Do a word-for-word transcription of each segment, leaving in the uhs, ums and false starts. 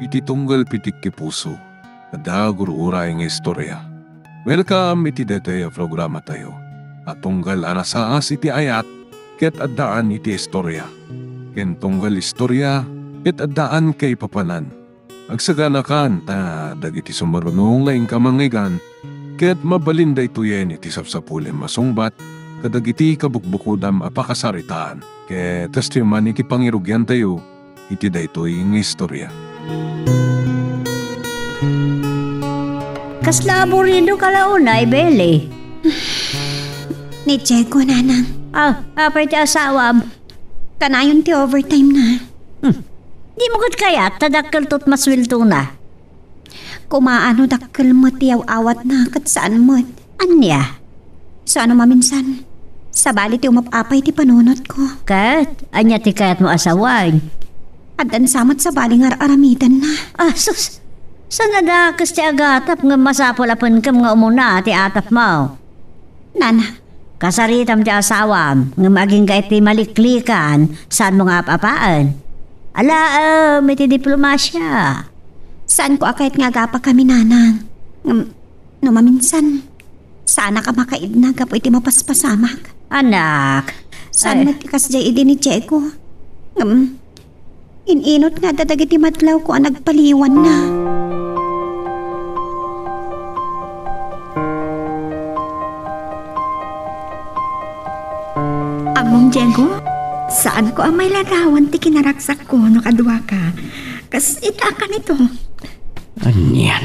Ti tunggal pitik ti puso, adda gur-uray nga istorya. Welcome iti daytoy a programatayo a tunggal a nasaas iti ayat ket addaan iti istorya, ken tunggal istorya ket addaan kaipapanan. Agsaganakan ta dagiti sumaruno nga inka mangngeggan ket mabalin daytoyen iti sapsapulem a sungbat kadagiti kabukbukodam a pakasaritaan. Ket kastoy man iti pangirugiantayo iti daytoy nga istorya. Kasla aburido ka la unay, Beli? Ni Diego, nanang. Ah, apay ti asawam? Kanayon ti overtime na. Hmm. Di mo ket kayat ta dakkel to ti masueldona? Kumaano dakkel met ti aw-awatna ket saan met. Ania? Saan no maminsan, sabali ti umap-apay ti panunotko. Ket, ania ti kayatmo a sawen? Addan sa met sabali nga ar-aramidenna. Ah, sus! Saan a dakes ti agatap ngem masapul a penkem nga umuna ti atapmo? Nana. Kasaritam ti asawam, ngem agingga iti maliklikan, saanmo nga ap-apaen? Alaem iti diplomasia. Saanko a kayat nga agapakami, nanang. Ngem, no maminsan, saanak a makaidna gapu iti mapaspasamak. Anak. Saan Ay. met ti kasdiay idi ni Diego? Ngem, in-inot nga adda dagiti madlawko a nagpaliwanna. Ammom, Diego, saanko a mailadawan ti kinaragsakko no kaduaka. Kas ita a kanito. Anian?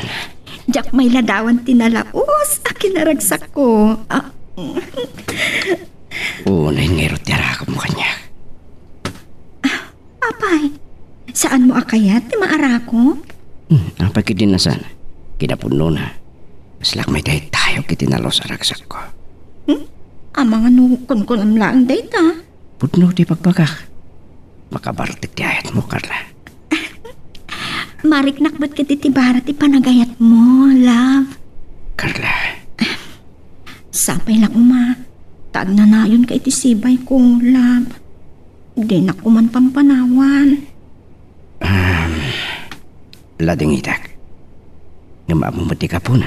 Diak mailadawan ti nalaus a kinaragsakko. Ah. Unay ngarud ti arakupmo kaniak. Apay, saanmo a kayat ti maarakup? Hmm, apay ketdi a saan? Kinapudnona, kaslak maidaydayo iti nalaus a ragsakko. Hmm? Amangan no kunkunam laeng dayta? Pudno ti ibagbagak. Makabartek ti ayatmo, Carla. Mariknak met ketdi ti bara ti panagayatmo, love. Carla. Sapay la koma ta agnanayonka iti sibayko, love. Dinak koman pampanawan. Um, ladingitak. Ngem ammo met ti gapuna.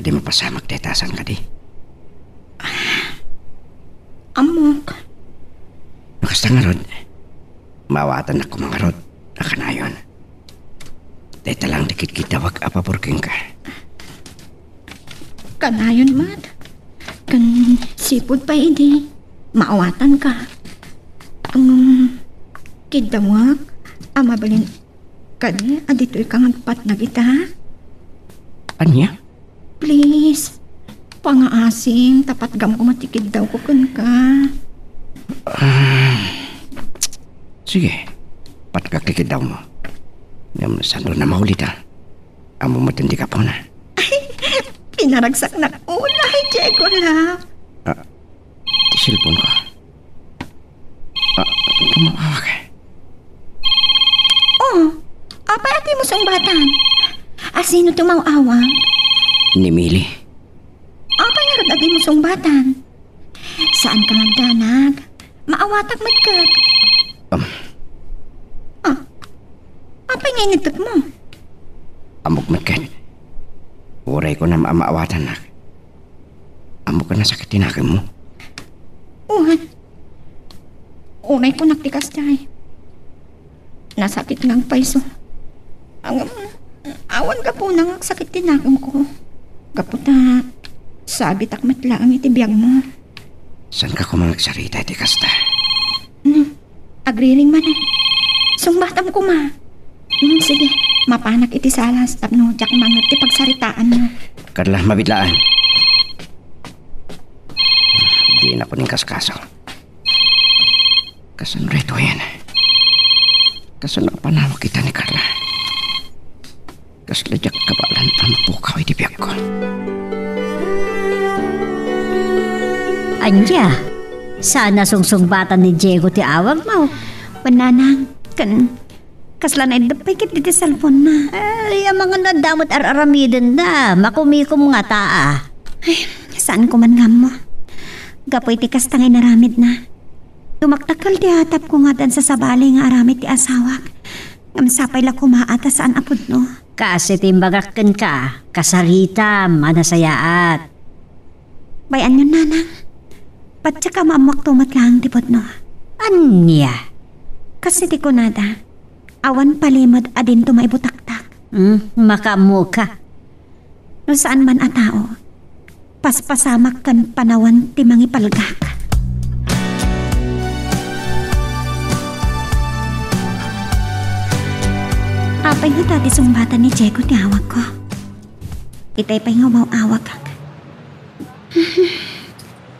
Adi mapasamak dayta, saan kadi? Ammok. No kasta ngarud, maawatannak koma ngarud a kanayon. Dayta lang ti kidkiddawak a pabor kenka. Kanayon met. Ken sipud pay idi, maawatanka. Ngem, kiddawak a mabalin kadi a ditoyka nga agpatnag ita? Ania? Please, pangaasing, ta patgam koma ti kiddawko kenka. Ah, sige, patgak ti kiddawmo. Ngem saanto a maulit, a? Ammo met ti gapuna. Ay, pinaragsaknak unay, Diego, la. Ah, ti cellphone ko. Ah, kumaawag. Oh, apay a dimo sungbatan? A, sino ti umaw-awag? Ni Mili. Apay ngarud a dimo sungbatan? Saanka nga agdanag? Maawatak met ket. Um. Ah, apay nga inigtutmo? Ammok met ket. Uray kunam a maawatannak. Ammok a nasakit ti nakemmo? Wen. Unay kunak ti kasdiay. Nasakit nga agpayso. Ang, awan gapuna nga agsakit ti nakemko. Gapu ta, sabitak met laeng iti biagmo. Saanka koma nga agsarita iti kasta? Hmm. Agriring manen. Sungbatam koma. Hmm, sige, mapanak iti salas tapno diak mangngeg ti pagsaritaanyo. Carla, mabitlaan. Dinak inkaskaso. Kasano daytoyen? Kasano a panawag ita ni Carla? Kasla diak kabaelan a mapukaw iti biagko. Ania? Saan a sungsungbatan ni Diego ti awagmo? Wen, nanang, ken kasla naiddep pay ketdi ti cellphone-na. Ay, amangan no adda met ar-aramidenna. Makumikom ngata, a. Ay, saanko man nga ammo. Gapu iti kasta nga inaramidna, dumakdakkel ti atapko nga addan sasabali nga aramid ti asawak. Ngem sapay la koma a ta saan a pudno. Kas iti imbagak kenka, kasaritam a nasayaat. Bay-anyon, nanang. Patiek a maammoakto met laeng ti pudno. Ania? Kas iti kunada, awan palimed a dinto maibutaktak. Hmm, makaammoka. No saan man a tao, paspasamak ken panawan ti mangipalgak. Apay ngata ti sungbatan ni Diego ti awagko? Itay pay nga umaw-awagak.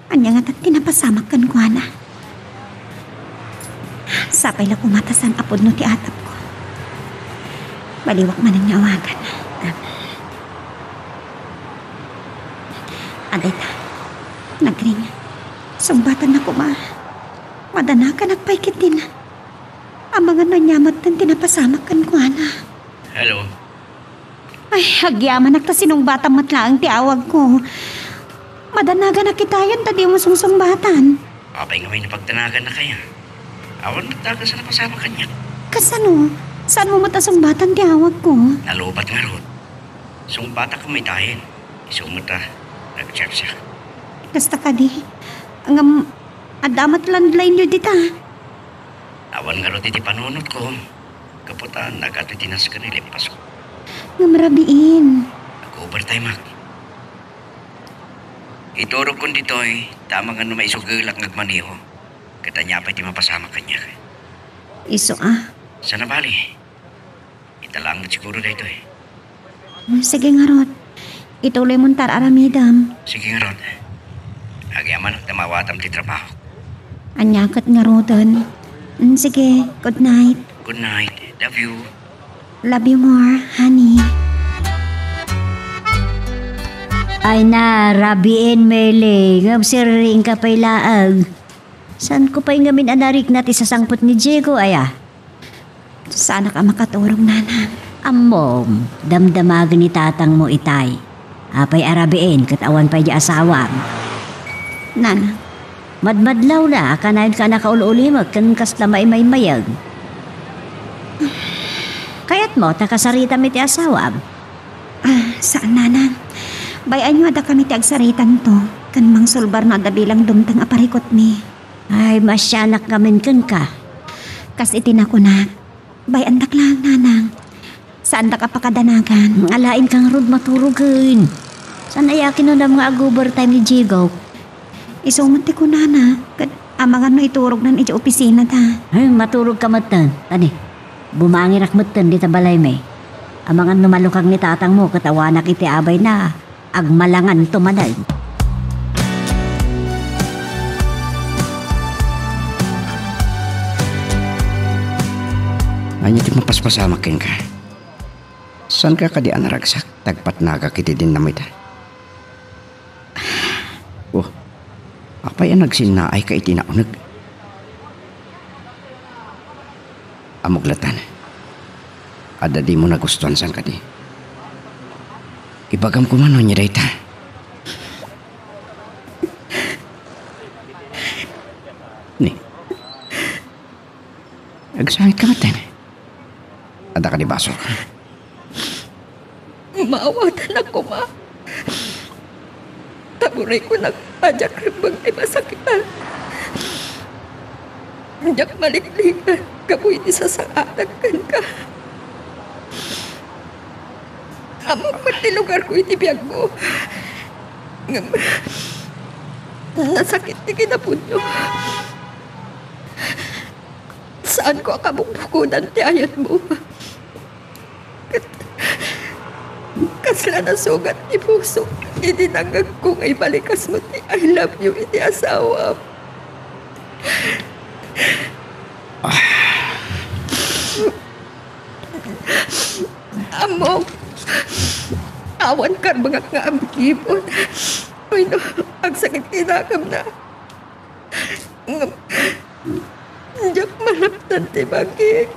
Ania ngata ti napasamak kenkuana? Sapay la koma ta saan a pudno ti atapko. Baliwak manen nga awagan. Adayta. Nagring. Sungbatanna koma. Madanaganak pay ketdin. Amangan no ania metten ti napasamak kenkuana. Hello. Ay, agyamanak ta sinungbatam met laeng ti awagko. Madanaganak itayen ta dimo sungsungbatan. Apay ngamin a pagdanagannaka? Awan met dakes a napasamak kaniak. Kasano? Saanmo met a sungbatan ti awagko? Nalubat ngarud. Sungbatak met itayen. Isu met a nag-chat siak. Kasta kadi? Ngem, adda met landline-yo dita? Awan ngarud iti panunotko. Gapu ta nagadu ti nasken iti limpas. Ngem rabiin. Nag-overtime-ak. Iturogkon ditoy, ta amangan no maisugelak nga agmaneho. Ket ania pay ti mapasamak kaniak? Isu a. Saan a bali? Ita laeng met siguro daytoy. Sige ngarud. Ituloy mon ta ar-aramidem. Sige ngarud. Agyamanak ta maawatam ti trabaho. Ania ket ngaruden. Mm, sige, good night. Good night. Love you. Love you more, honey. Ay na, rabiin, Mele. Ngem sirring ka pay laeng. Saanko pay ngamin a narikna ti sasangpet ni Diego, aya? Saanak a makaturog, nanang. Ammom, damdamagen ni tatangmo itay. Apay a rabiin ket awan pay di asawam? Nanang. Madmadlawna a kanayon ka a nakaul-ulimek ken kasla maimaymayeg. Kayatmo ta kasaritam iti asawam? Ah, saan, nanang. Bay-anyo a dakami ti agsaritanto, ken mangsulbarno adda bilang dumteng a parikutmi. Ay, maasianak ngamin kenka. Kas iti nakunak, bay-andak laeng, nanang. Saandak a pakadanagan. Alainka ngarud maturogen. Saan aya kinunam nga ag-overtime ni Jigok? Isu met ti kunana, ket amangan no iturognan idiay opisinata. Ay, maturogka metten. Tani, bumangirak metten dita balaymi. Amangan no malukag ni tatangmo ket awanak iti abayna. Agmalanganto manen. Ania ti mapaspasamak kenka? Saanka kadi a naragsak ta agpatnagak iti dinamita? Oh, apay a nagsinnaayka iti nauneg? Ammok latta. Adda dimo nagustuan, saan kadi? Ibagam koma no ania dayta. Ni. Agsangitka metten. Adda kadi basol? Maawatan a koma. Ta uray kunak a diak rebbeng ti masakitan. Diak maliklikan gapu iti sasangaatak kenka. Ammok met ti lugarko iti biagmo. Ngem, nasakit ti kinapudno. Saanko a kabukbukodan ti ayatmo. Ket kasla nasugat ti pusok idi nangngegko nga ibalikasmo ti "I love you" iti asawam. Ammok, awan karbengak nga aggibuan wenno agsakit ti nakemna. Ngem, diak malaptan ti bangik.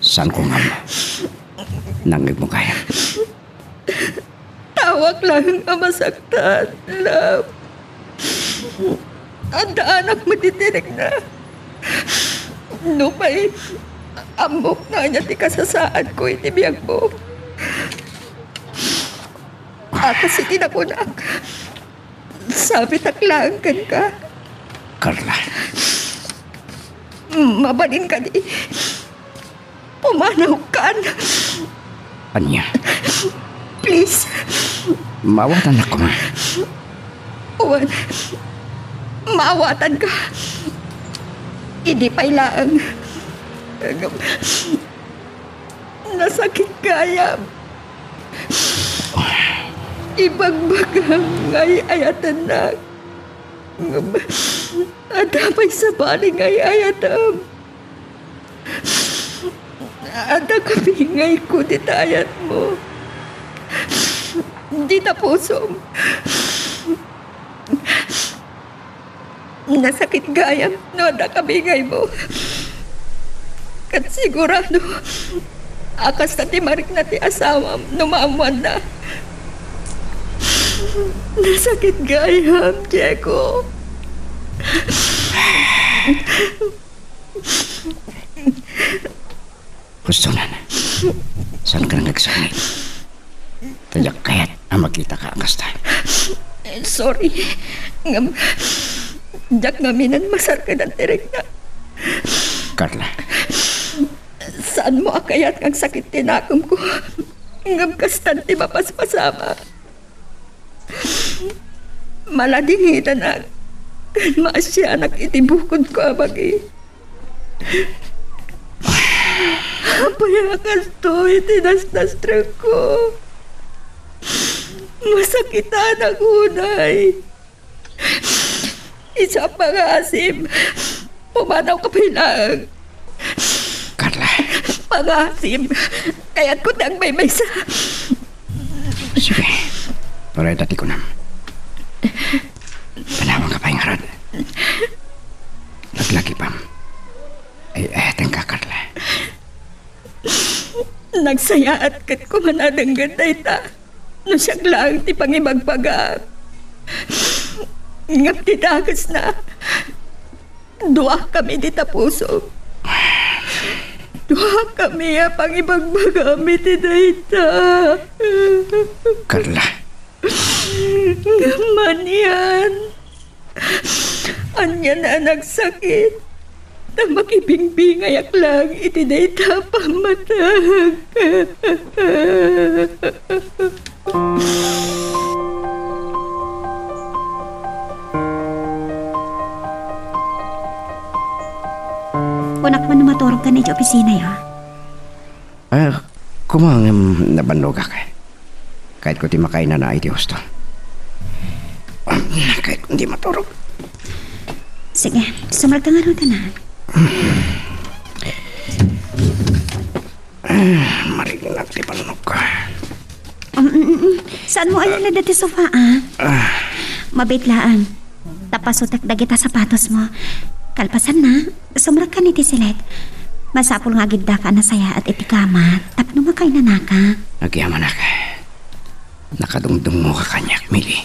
Saanko ngem nangngegmo gayam. Tawak laeng a masaktan, love. Addaanak met iti rikna. Nupay ammok nga ania ti kasasaadko iti biagmo. A kas iti nakunak, sabitak laeng kenka. Carla. Mabalin kadi? Pumanawkan. Ania? Please. Maawatannak koma. Wen, maawatanka. Idi pay laeng. Nasakit gayam. Ibagbagam nga ay-ayatennak. Ngem adda pay sabali nga ay-ayatem. Adda kabingayko dita ayatmo. Dita pusom. Nasakit gayam no adda kabingaymo. Ket sigurado a kasta ti marikna ti asawam no maammoanna. Nasakit gayam, Diego. Husto man. Saanka nga agsakit? Ta diak kayat a makitaka a kasta. Sorry. Ngem, diak ngamin a masarkadan ti rikna. Carla. Saanmo a kayat nga agsakit ti nakemko. Ngem kastan ti mapaspasamak. Maladingitanak ken maasianak iti bukodko a bagi. Apay a kastoy ti nasnastrekko? Masakitanak unay. Isu a pangaasim, pumanawka pay laeng. Carla. Pangaasim, kayatko ti agmaymaysa. Sige, parayta ti kunam. Panawanka pay ngarud. Laglagipam. Ay, ay, tengka, Carla. Nagsayaat ket kuman a denggen dayta. No siak laeng ti pangibagbagam. Ngem ti dakesna, duakami dita pusom. Duakami a pangibagbagam iti dayta. Carla. Ngem manian, anian a nagsakit, ta makibingbingayak laeng iti dayta a pammatag. Kunak man no maturogkan iti opisinayo. Ah, koma ngem nabannogak. Kayatko ti makainana iti husto. Kayatko ti maturog. Sige, sumrekka ngarud, anak. Ah, marignak ti panunogko. Um, mm, mm, mm. Saanmo a yalad ti sofa, ah? Ah. Mabiit laeng. Ta pasutek dagita sapatosmo. Kalpasanna, sumrekkan iti silet. Masapul nga agiddaka a nasayaat iti kama tapno makainanaka. Agyamanak. Nakadungdungngoka kaniak, Mili.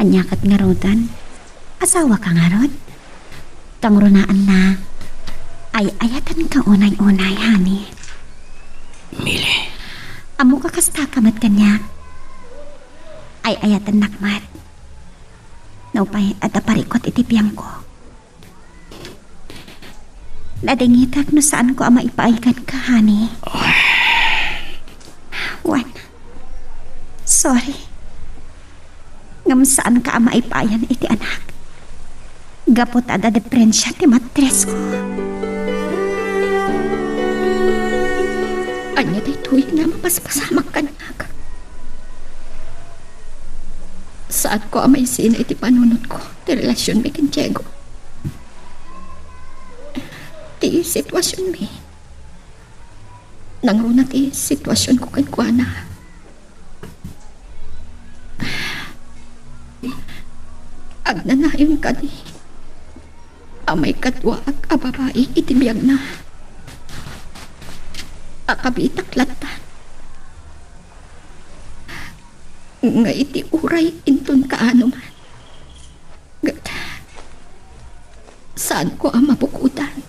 Ania ket ngaruden? Asawaka ngarud? Kangrunaanna, ay-ayatenka unay-unay, honey. Mili. Ammok a kastaka met kaniak. Ay-ayatennak met. Nupay adda parikut iti biangko. Nadingitak no saanko a maipaay kenka, honey. Wen, sorry. Ngem saanka a maipaayan iti anak. Gapu ta adda diferensia ti matrisko. Ania daytoy nga mapaspasamak kaniak? Saanko a maisina iti panunotko ti relasionmi ken Diego. Ti situasionmi. Nangruna ti situasionko kenkuana. Agnanayon kadi a maikaduaak a babai iti biagna a kabiitak latta. Nga iti uray inton kaano man, Saanko a mabukodan.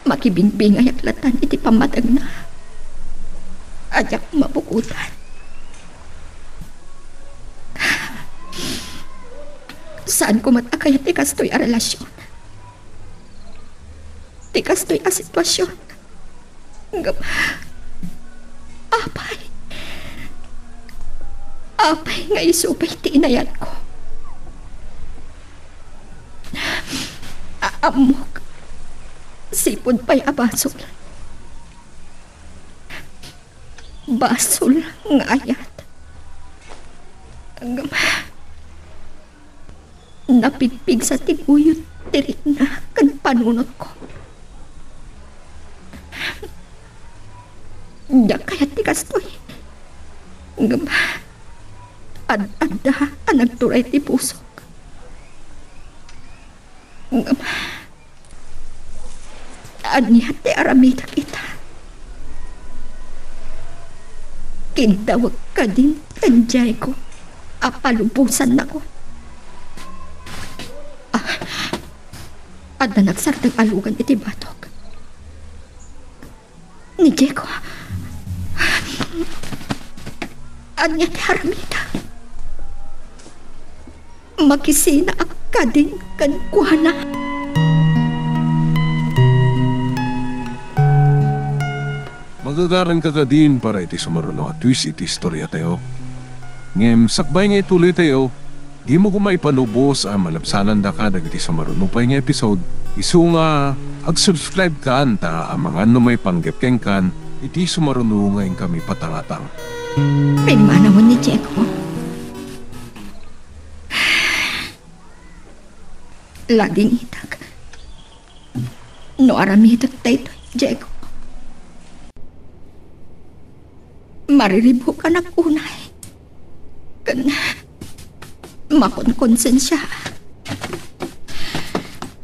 Makibingbingayak latan iti pammatengna a diak mabukodan. Saanko met a kayat ti kastoy a relasion, ti kastoy a situasion. Ngem, apay, apay nga isu pay ti inayatko? A-, ammok, sipud pay a basol. Basol nga ayat. Ngem, napigpigsa ti buyot ti rikna ken panunotko. Diak kayat ti kastoy. Ngem, ad-adda a nagturay ti pusok. Ngem, ania ti aramidek ita? Kiddawek kadin ken Diego a palubosannakon. Ah, adda nagsardeng a lugan iti batok. Ni Diego. Ania ti aramidek? Makisina a kadin kenkuana. Magagaranka kadin para iti sumaruno a twist iti istoriatayo. Ngem sakbay nga ituloytayo, dimo koma ipalubos a malabsanandaka dagiti sumaruno pay nga episode, isu nga ag-subscribe kan ta amangan no maipanggep kenkan iti sumaruno nga inkami patangatang. Pimmanawen ni Diego. Ladingitak no aramidek daytoy, Diego. Mariribukanak unay. Ken makonkonsensia.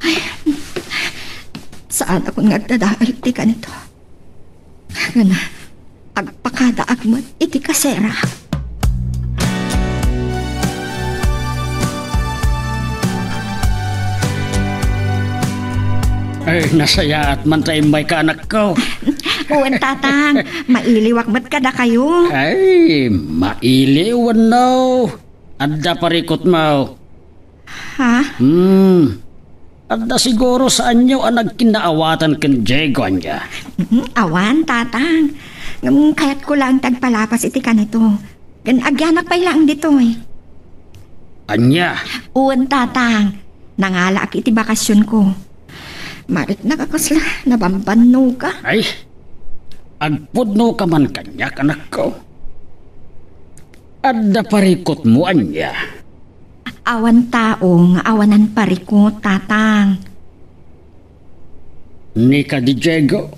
Ay, saanakon nga agdadael ti kanito. Ken agpakadaak met iti kasera. Ay, nasayaat man ta immayka, anakko. Wen, Tatang. Mailiwak met kadakayo. Ay, mailiw wenno? Adda parikutmo. Ha? Hmm. Adda siguro saanyo a nagkinnaawatan ken Diego, ania? Mm, awan, Tatang. Ngem kayatko laeng ti agpalapas iti kanito. Ken agyanak pay laeng ditoy. Ania? Wen, Tatang. Nangalaak iti bakasionko. Mariknak a kasla nabambannoka. Ay, agpudnoka man kaniak, anakko. Adda parikutmo, ania? Awan tao nga awanan parikut, Tatang. Ni kadi Diego?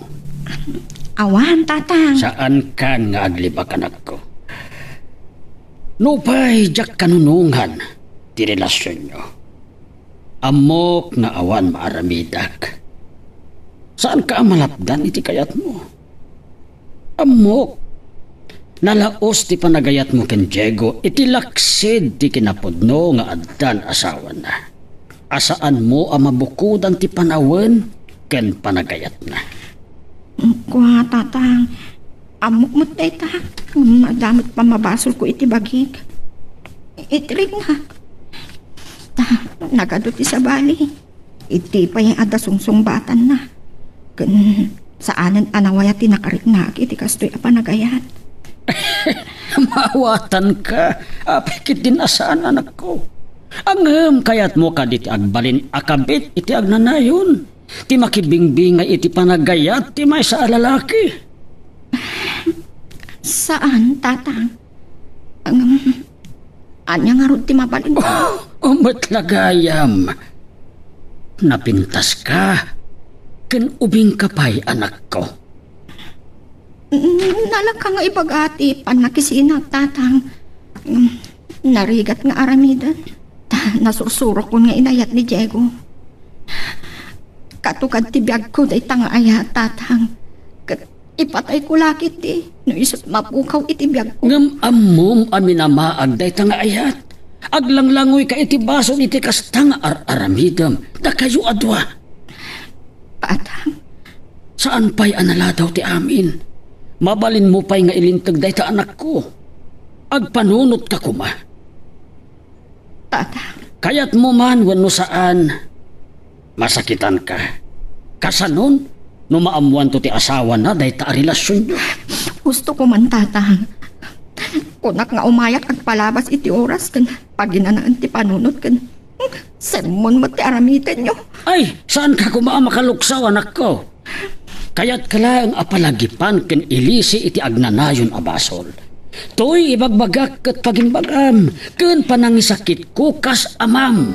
Awan, Tatang. Saankan nga aglibak, anakko. Nupay diak kanunongan ti relasionyo. Ammok nga awan maaramidak. Saanka a malapdan iti kayatmo. Ammok, nalaos ti panagayatmo ken Diego iti laksid ti kinapudno nga addan asawana, a saanmo a mabukodan ti panawen ken panagayatna. Kua, Tatang, ammok met dayta, ngem adda met pammabasolko iti bagik. Iti riknak. Ta, nagadu ti sabali. Iti pay adda sungsungbatanna. Ken saanen a nawayat ti nakariknak iti kastoy a panagayat. Maawatanka, apay ketdin a saan, anakko. Ngem kayatmo kadi ti agbalin a kabit iti agnanayon, ti makibingbingay iti panagayat ti maysa a lalaki? Saan, Tatang. Ngem, ania ngarud ti mabalin? Oh, met la gayam. Napintaska, ken ubingka pay, anakko. Nalaka nga ibaga ti pannakisina, Tatang. Ngem, narigat nga aramiden. Ta, nasursurokon nga inayat ni Diego. Katukad ti biagko dayta nga ayat, Tatang. Ket ipatayko la ketdi no isut' mapukaw iti biagko. Ngem ammom a minamaag dayta nga ayat. Aglanglangoyka iti basol iti kasta nga ar-aramidem, dakayo a dua. Tatang. Saan pay a naladaw ti amin. Mabalinmo pay nga ilinteg dayta anakko. Agpanunotka koma. Tatang. Kayatmo man wenno saan, masakitanka. Kasanon no maammoanto ti asawana dayta a relasionyo? Husto ko man, Tatang. Kunak nga umayak agpalabas iti oras ken paginanaen ti panunot ken sermon met ti aramidenyo. Ay, saanka koma a makaluksaw, anakko. Kayatka laeng a palagipan ken ilisi iti agnanayon a basol. Toy ibagbagak ket pagimbagam ken panangisakitko kas amam.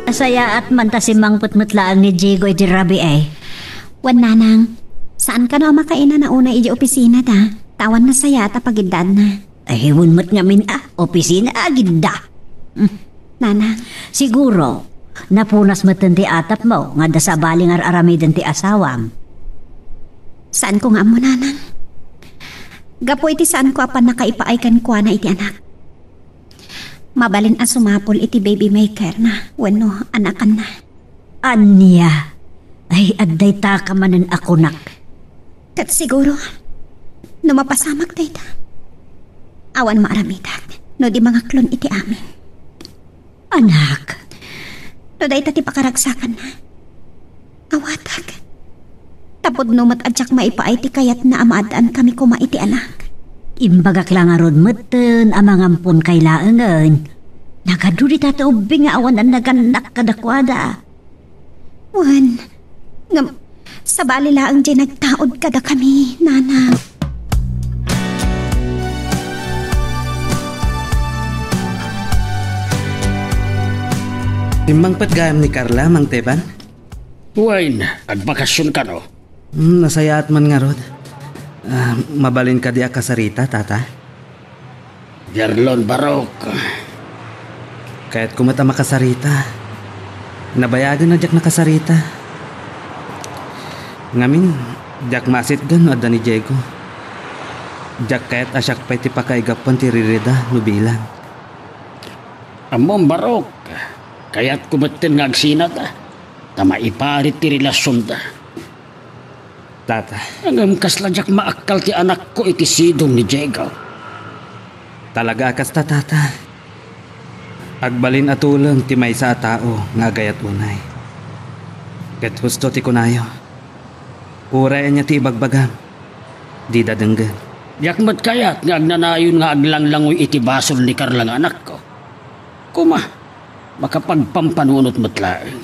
Nasayaat man ta simmangpet met laeng ni Diego iti rabii. Wen, Nanang, saan kano a makainana unay iti opisina da? Ta awan nasayaat a pagiddaanna. Ay, wen met ngamin a, opisina agidda. Hmm. Nanang. Siguro, napunas metten ti atapmo nga adda sabali nga ar-aramiden ti asawam. Saanko nga ammo, Nanang. Gapu iti saanko a pannakaipaay kenkuana iti anak. Mabalin a sumapul iti baby maker na wenno anakanna. Ania? Ay, adda dayta ka manen a kunak. Ket siguro, no mapasamak dayta, awan maaramidak no di mangaklon iti amin. Anak. No dayta ti pakaragsakanna, awatak. Ta pudno met a diak maipaay ti kayatna a maaddaan kami koma iti anak. Imbagak la ngarud metten a mangampon kay laengen. Nagadu dita ti ubing nga awan a nagannak kadakuada. Wen, ngem, sabali laeng diay nagtaud kadakami, Nana. Simmangpet gayam ni Carla, Mang Teban? Wen, agbakasion kano? Hmm, nasayaat man ngarud. Ah, mabalin kadi a kasarita, Tata? Gerlon Barok. Kayatko met a makasarita. Nabayagen a diak nakasarita. Ngamin, diak maasitgan no adda ni Diego. Diak kayat a siak pay ti pakaigapuan ti ririda no bilang. Ammom, Barok, kayatko metten nga agsinata, ta maiparit ti relasionda. Tata. Ngem kasla diak maakkal ti anakko iti sidong ni Diego. Talaga a kasta, Tata. Agbalin a tuleng ti maysa a tao nga agayat unay. Ket husto ti kunayo. Uray ania ti ibagbagam, dida denggen. Diak met kayat nga agnanayon nga aglanglangoy iti basol ni Carla nga anakko. Koma, makapagpampanunot met laeng.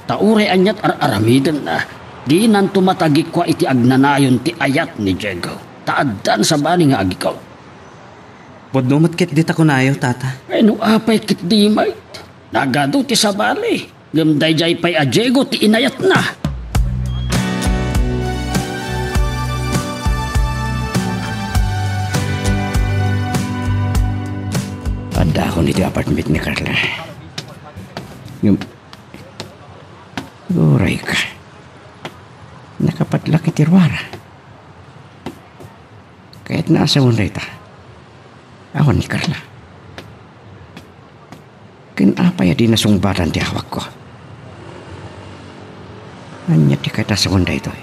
Ta uray aniat ar-aramidenna, dinanto matagikua iti agnanayon ti ayat ni Diego, ta addan sabali nga agikkaw. Pudno met ketdi ta kunayo, Tata. Ay, no apay ketdi met. Nagadu ti sabali, ngem daydiay pay a Diego ti inayatna. Addakon iti apartment ni Carla. Ngem, uray ka. Nakapadlak iti ruara. Kayatna a sawen dayta. Awan ni Carla. Ken apay a di nasungbatan ti awagko? Ania ti kayat a sawen daytoy?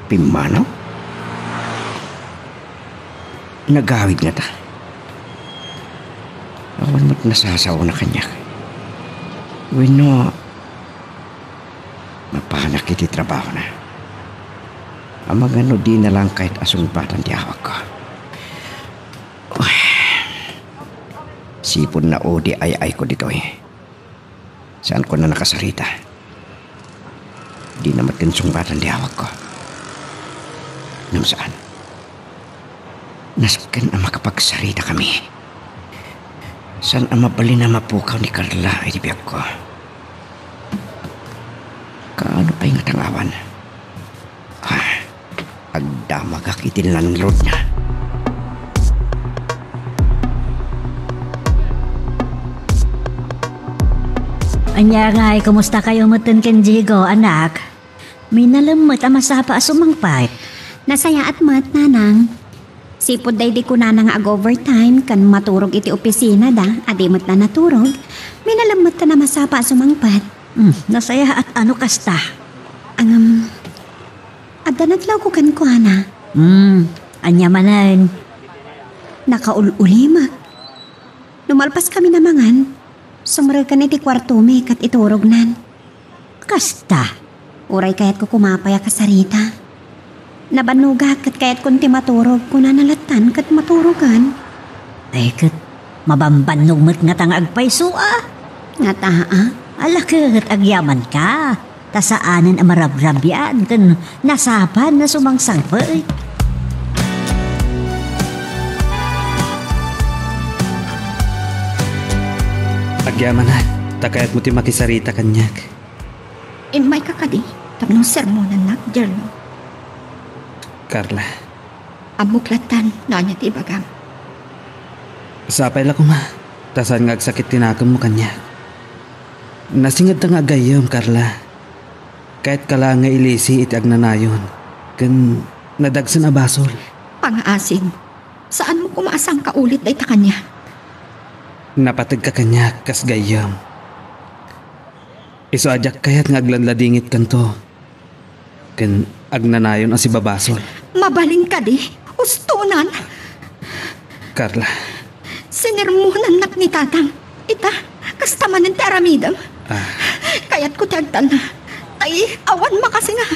Pimmanaw? Nagawid ngata? Awan met nasasaona kaniak. Wenno, mapanak iti trabahona. Amangan no dina laeng kayat a sungbatan ti awagko. Uy, sipon na odi ay-ayko ditoy. Saanko a nakasarita. Dina met ken sungbatan ti awagko. Ngem saan. Nasken a makapagsaritakami. Saan a mabalin a mapukaw ni Carla iti biagko. Kaano pay ngata nga awan? Ah, agdamagak iti landlordna. Ania ngay, kumusta kayo metten ken Diego, anak? Minalem met a masapa a sumangpet. Nasayaat met, Nanang. Sipud daydi kunana nga ag-overtime ken maturog iti opisina da, a di met la naturog, minalem met ta namasapa a sumangpet. Hmm, nasayaat a no kasta. Ngem, adda nadlawko kenkuana. Hmm, ania manen? Nakaul-ulimek. No malpaskami a mangan, sumreken iti kuartomi ket iturognan. Kasta. Uray kayatko koma pay a kasarita. Nabannogak ket kayatkon ti maturog, kunana lattan ket maturogan. Ay, ket mabambannog met ngata nga agpayso a. Ngata a? Ala ket agyamanka. Ta saanen a marabrabian ken nasapan a sumangsangpet. Agyamanak, ta kayatmo ti makisarita kaniak. Immayka kadi tapno sermonannak, Jerlo? Carla. Ammok lattan no ania ti ibagam. Sapay la koma, ta saan nga agsakit ti nakemmo kaniak. Nasingedta nga agayyem, Carla. Kayatka laeng nga ilisi iti agnanayon ken nadagsen a basol. Pangaasim, saanmo koma a sangkaulit dayta kaniak. Napategka kaniak kas gayyem. Isu a diak kayat nga agladladingitkanto ken agnanayon a sibabasol. Mabalin kadi? Ustonan! Carla. Sinermonannak ni Tatang. Ita, kasta manen ti aramidem. Ah. Kayatko ti agtalna. Ay, awan makasinga.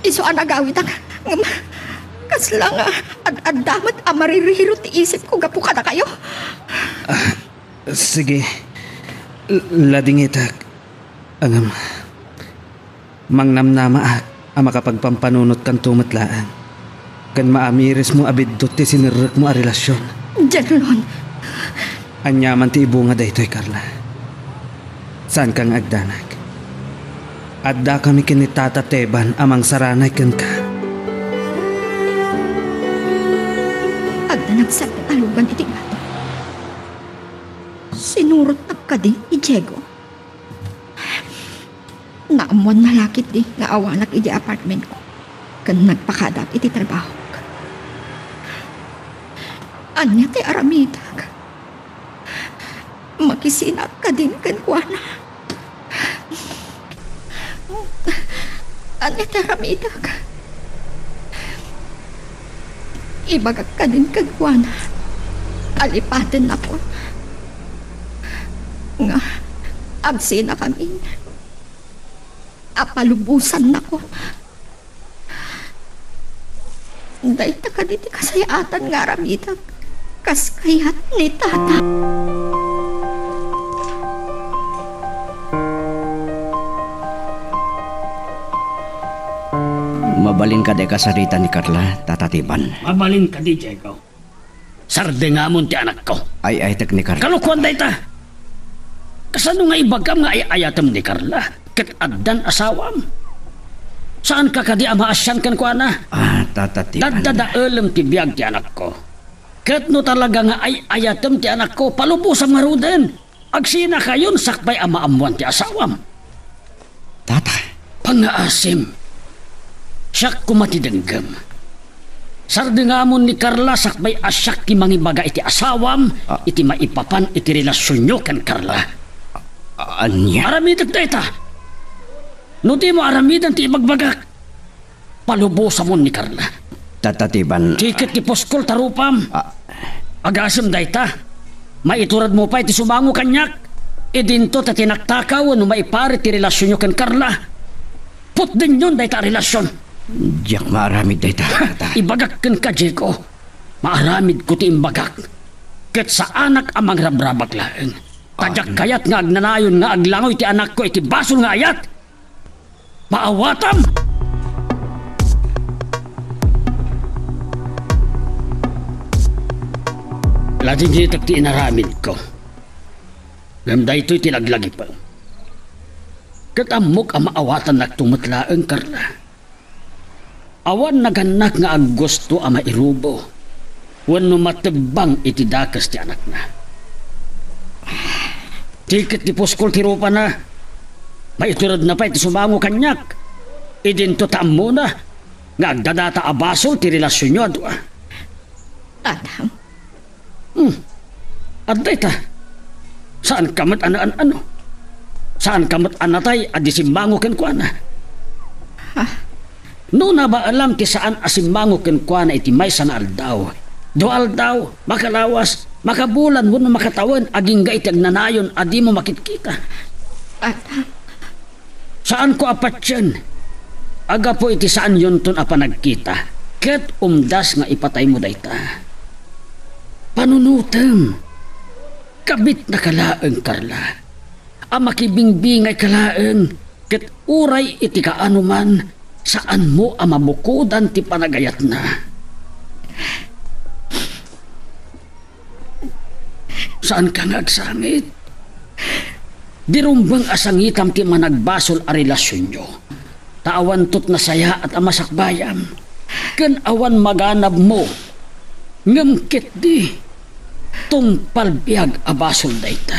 Isu a nagawidak. Ngem, kasla nga ad-adda met a maririrot ti isipko gapu kadakayo. Ah, sige. L-, ladingitak. Ngem, mangnamnamaak a makapagpampanunotkanto met laeng, ken maamirismo a biddut ti sinerrekmo a relasion. Jerlon! Aniaman ti ibunga daytoy, Carla. Saanka nga agdanag. Addakami ken ni Tata Teban a mangsaranay kenka. Adda nagsardeng a lugan iti bato. Sinurotnak kadi ni Diego? Naammoanna la ketdi nga awanak idiay apartmentko ken nagpakadak iti trabahok. Ania ti aramidak? Makisinaak kadin kenkuana? Ania ti aramidak? Ibagak kadin kenkuana a lipatennakon nga agsinakami a palubosannakon. Dayta kadi ti kasayaatan nga aramidak kas kayat ni Tata. Mabalin kadi a kasarita ni Carla, Tata Teban? Mabalin kadi, Diego. Sardengamon ti anakko. Ay-ayatek ni Carla. Kalokoan dayta. Kasano nga ibagam nga ay-ayatem ni Carla ket addan asawam? Saanka kadi a maasian kenkuana? Ah, Tata Teban. Daddadaelem ti biag ti anakko. Ket no talaga nga ay-ayatem ti anakko, palubosam ngaruden. Agsinakayon sakbay a maammoan ti asawam. Tata. Pangngaasim. Siak koma ti denggem. Sardengamon ni Carla sakbay a siak ti mangibaga iti asawam, ah, iti maipapan iti relasionyo ken Carla. Ah, ania? Aramidek dayta. No dimo aramiden ti ibagbagak, palubosamon ni Carla. Tata Teban. Tiket ti puskol ta rupam. Ah. Agasem dayta. Maituredmo pay ti sumango kaniak. Idinto ta tinaktakaw no maiparit ti relasionyo ken Carla. Putdenyon dayta a relasion. Diak maaramid dayta, Tata. Ibagak kenka, Diego. Maaramidko ti imbagak. Ket saanak a mangrabrabak laeng. Ta diak kayat nga agnanayon nga aglangoy ti anakko iti basol nga ayat. Maawatam! Ladingitek ti inaramidko. Ngem daytoy ti laglagipem. Ket ammok a maawatannakto met laeng, Carla. Awan nagannak nga aggusto a mairubo wenno matebbang iti dakes ti anakna. Tiket ti puskol ti rupana. Maituredna pay ti sumango kaniak. Idinto ta ammona nga agdadata a basol ti relasionyo a dua. Adam. Hmm. Adda ita. Saanka met a naan-ano. Saanka met a natay a di simmango kenkuana. Ha? No nabaalam ti saan a simmango kenkuana iti maysa nga aldaw, dua aldaw, makalawas, makabulan wenno makatawen agingga iti agnanayon a dimo makitkita. Adam. Saanko a patien a gapu iti saanyonton a panagkita ket umdas nga ipataymo dayta. Panunotem, kabitnaka laeng, Carla, a makibingbingayka laeng ket uray iti kaanoman, saanmo a mabukodan ti panagayatna. Saanka nga agsangit. Di rumbeng a sangitam ti managbasol a relasionyo. Ta awanto ti nasayaat a masakbayam. Ken awan maganabmo. Ngem ketdi, tungpal biag a basol dayta.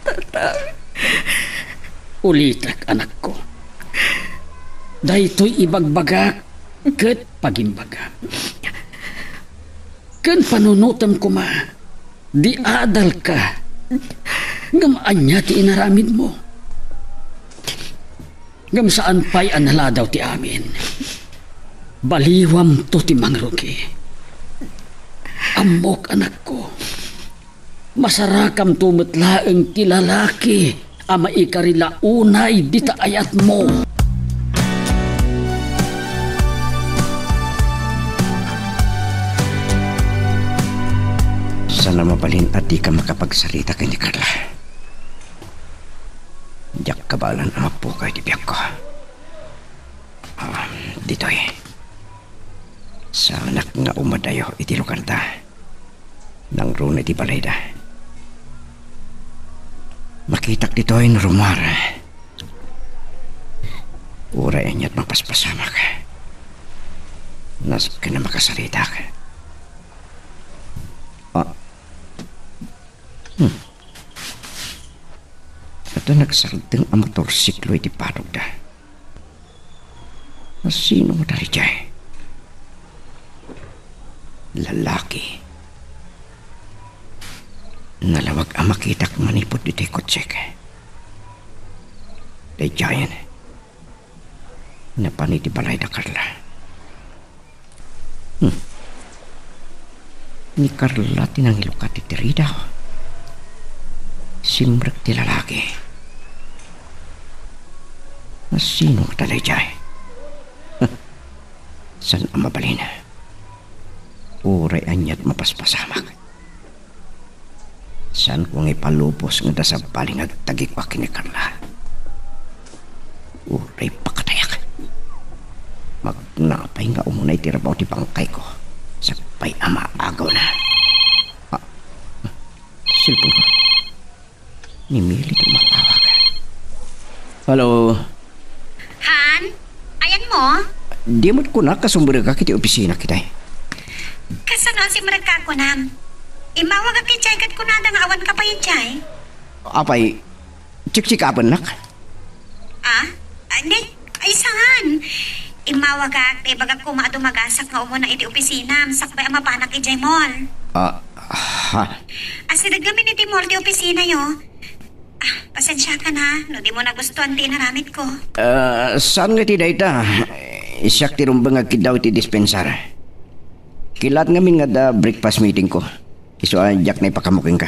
Tatang. Ulitek, anakko. Daytoy ibagbagak ket pagimbagam. Ken panunotem koma, di adalka. Ngem ania ti inaramidmo? Ngem saan pay a naladaw ti amin. Baliwamto ti mangrugi. Ammok, anakko. Masarakamto met laeng ti lalaki a maikari la unay dita ayatmo. Saan a mabalin a dika makapagsarita ken ni Carla. Diak kabaelan a mappukaw iti biagko. Ah, ditoy. Saanak nga umadayo iti lugarda. Nangruna iti balayda. Makitak ditoy no rummuar. Uray ania't mapaspasamak. Nasken a makasaritak. Ah. Hmm. Adda nagsardeng a motorsiklo iti padogda. Sino daydiay? Lalaki. Nalawag a makitak manipud iti kotsek. Daydiayen. Napan iti balayda Carla. Hmm. Ni Carla ti nangilukat iti ridaw. Simrek ti lalaki. Sino daydiay? Saan a mabalin. Uray ania't mapaspasamak. Saanko nga ipalubos nga adda sabali nga agtagikua ken ni Carla. Uray pakatayak. Magnapay nga umuna iti rabaw ti bangkayko. Sakbay a maagawna. Ah, cellphone ko. Ni Mili ti umatawag. Hello. Han? Ayanmo? Di met kunak a sumrekak iti opisina, kitay. Kasano a simrekka kunam? Immawagak idiay ket kunada nga awanka pay idiay. Apay, check-checkapennak? Ah? Ay, nay, ay, saan? Immawagak, ta ibagak koma a dumagasak nga umuna iti opisinam, sakbay a mapanak idiay mall. Ah, ha? Asideg ngamin iti mall ti opisinayo. Ah, pasensiakan ha, no dimo nagustuan ti inaramidko. Ah, saan nga iti dayta? Siak ti rumbeng nga agkiddaw iti dispensar. Kilaat ngamin nga adda breakfast meetingko. Isu a diak naipakaammo kenka.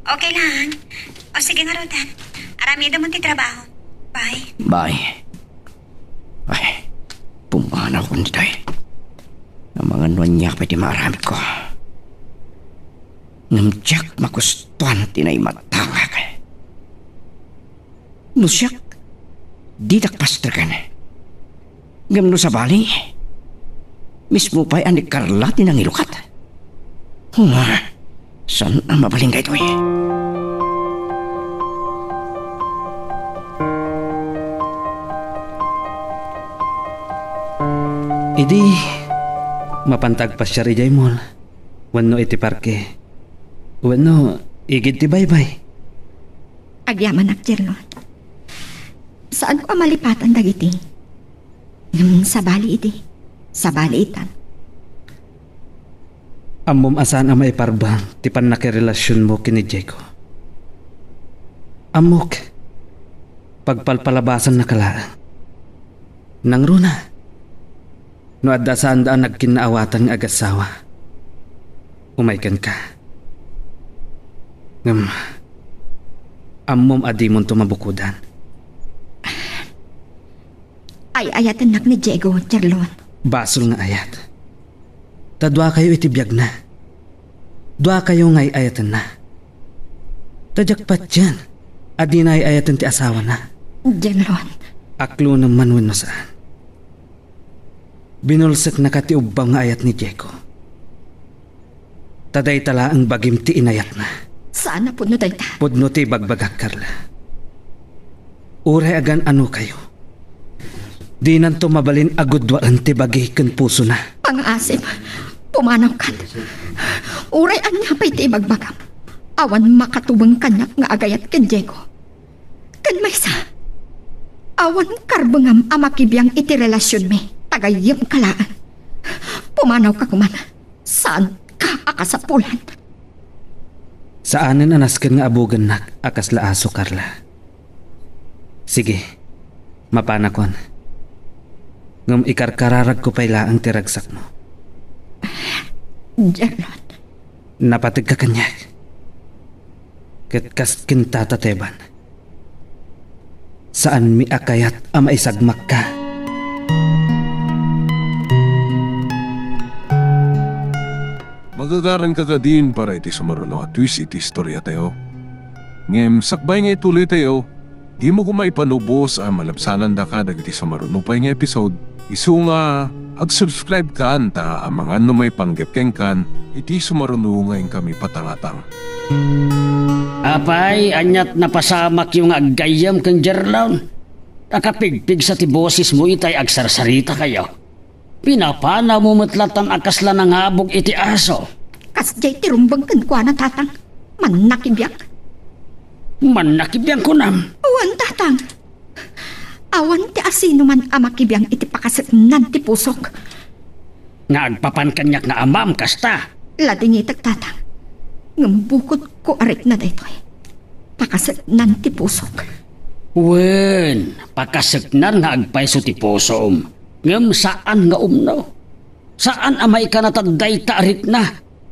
Okay lang. O sige ngarud, ha. Aramidem ti trabaho. Bye. Bye. Ay, pumanawkon ditoy. Amangan no ania pay ti maaramidko. Ngem diak magustuan ti naimatangak. No siak, didak pastreken. Ngem no sabali, mismo pay a ni Carla ti nangilukat. Huma, saan a mabalin daytoy? Idi, mapanta agpasiar idiay mall, wenno iti parke, wenno igid ti baybay. Agyamanak, Jerlon. Saanko a malipatan dagiti. Ngem sabali idi. Sabali ita. Ammom a saan a maiparbeng ti pannakirelasionmo ken ni Diego. Ammok, pagpalpalabasannaka laeng. Nangruna, no adda saanda a nagkinnaawatan nga agassawa, umay kenka. Ngem, ammom a dimonto mabukodan. Ay-ayatennak ni Diego, Jerlon. Basol nga ayat. Ta duakayo iti biagna. Duakayo nga ay-ayatenna. Ta diak patien a dina ay-ayaten ti asawana. Jerlon. Aklonem man wenno saan. Binulseknaka ti ubbaw nga ayat ni Diego. Ta dayta laeng bagim ti inayatna. Saan a pudno dayta? Pudno ti ibagbagak, Carla. Uray agan-anokayo, dinanto mabalin a gudduaen ti bagi ken pusona. Pangaasim, pumanawkan. Uray ania pay ti ibagbagam, awan makatubeng kaniak nga agayat ken Diego. Ken maysa, awan karbengam a makibiang iti relasionmi, ta gayyemka laeng. Pumanawka koman. Saanka a kasapulan. Saanen a nasken nga abugennak a kasla aso, Carla. Sige, mapanakon. Ngem ikarkararagko pay laeng ti ragsakmo. Jerlon. Napategka kaniak. Ket kas ken Tata Teban. Saanmi a kayat a maisagmakka. Magagaranka kadin para iti sumaruno a twist iti istoriatayo. Ngem sakbay nga ituloytayo, dimo koma ipanubos a malabsanandaka dagiti sumaruno pay nga episode. Isu nga, ag-subscribe kan ta amangan no maipanggep kenkan iti sumaruno nga inkami patangatang. Apay, aniat napasamakyo nga aggayyem ken Jerlon? Nakapigpigsa ti bosesmo itay agsarsaritakayo. Pinapanawmo met latan a kasla nangabog iti aso. Kasdiay ti rumbeng kenkuana, Tatang. Mannakibiang. Mannakibiang kunam? Wen, Tatang. Awan ti asinoman a makibiang iti pakaseknan ti pusok. Nga agpapan kaniak nga amam kasta. Ladingitek, Tatang. Ngem bukodko a rikna daytoy. Pakaseknan ti pusok. Wen, pakaseknan nga agpayso ti pusom. Ngem saan nga umno. Saan a maikanatad dayta a rikna.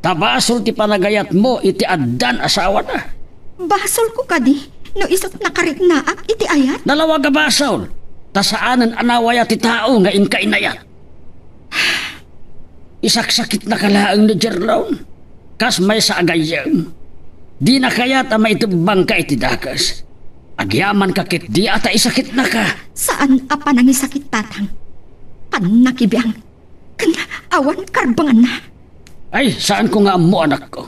Ta basol ti panagayatmo iti addan asawana. Basolko kadi no isut' nakariknaak iti ayat? Nalawag a basol, ta saanen a nawaya ti tao nga inka inayat. Isaksakitnaka laeng ni Jerlon, kas maysa a gayyem. Dina kayat a maitebbangka iti dakes. Agyamanka ket dia ta isakitnaka. Saan a panangisakit, Tatang. Pannakibiang. Ken awan karbenganna. Ay, saanko nga ammo, anakko.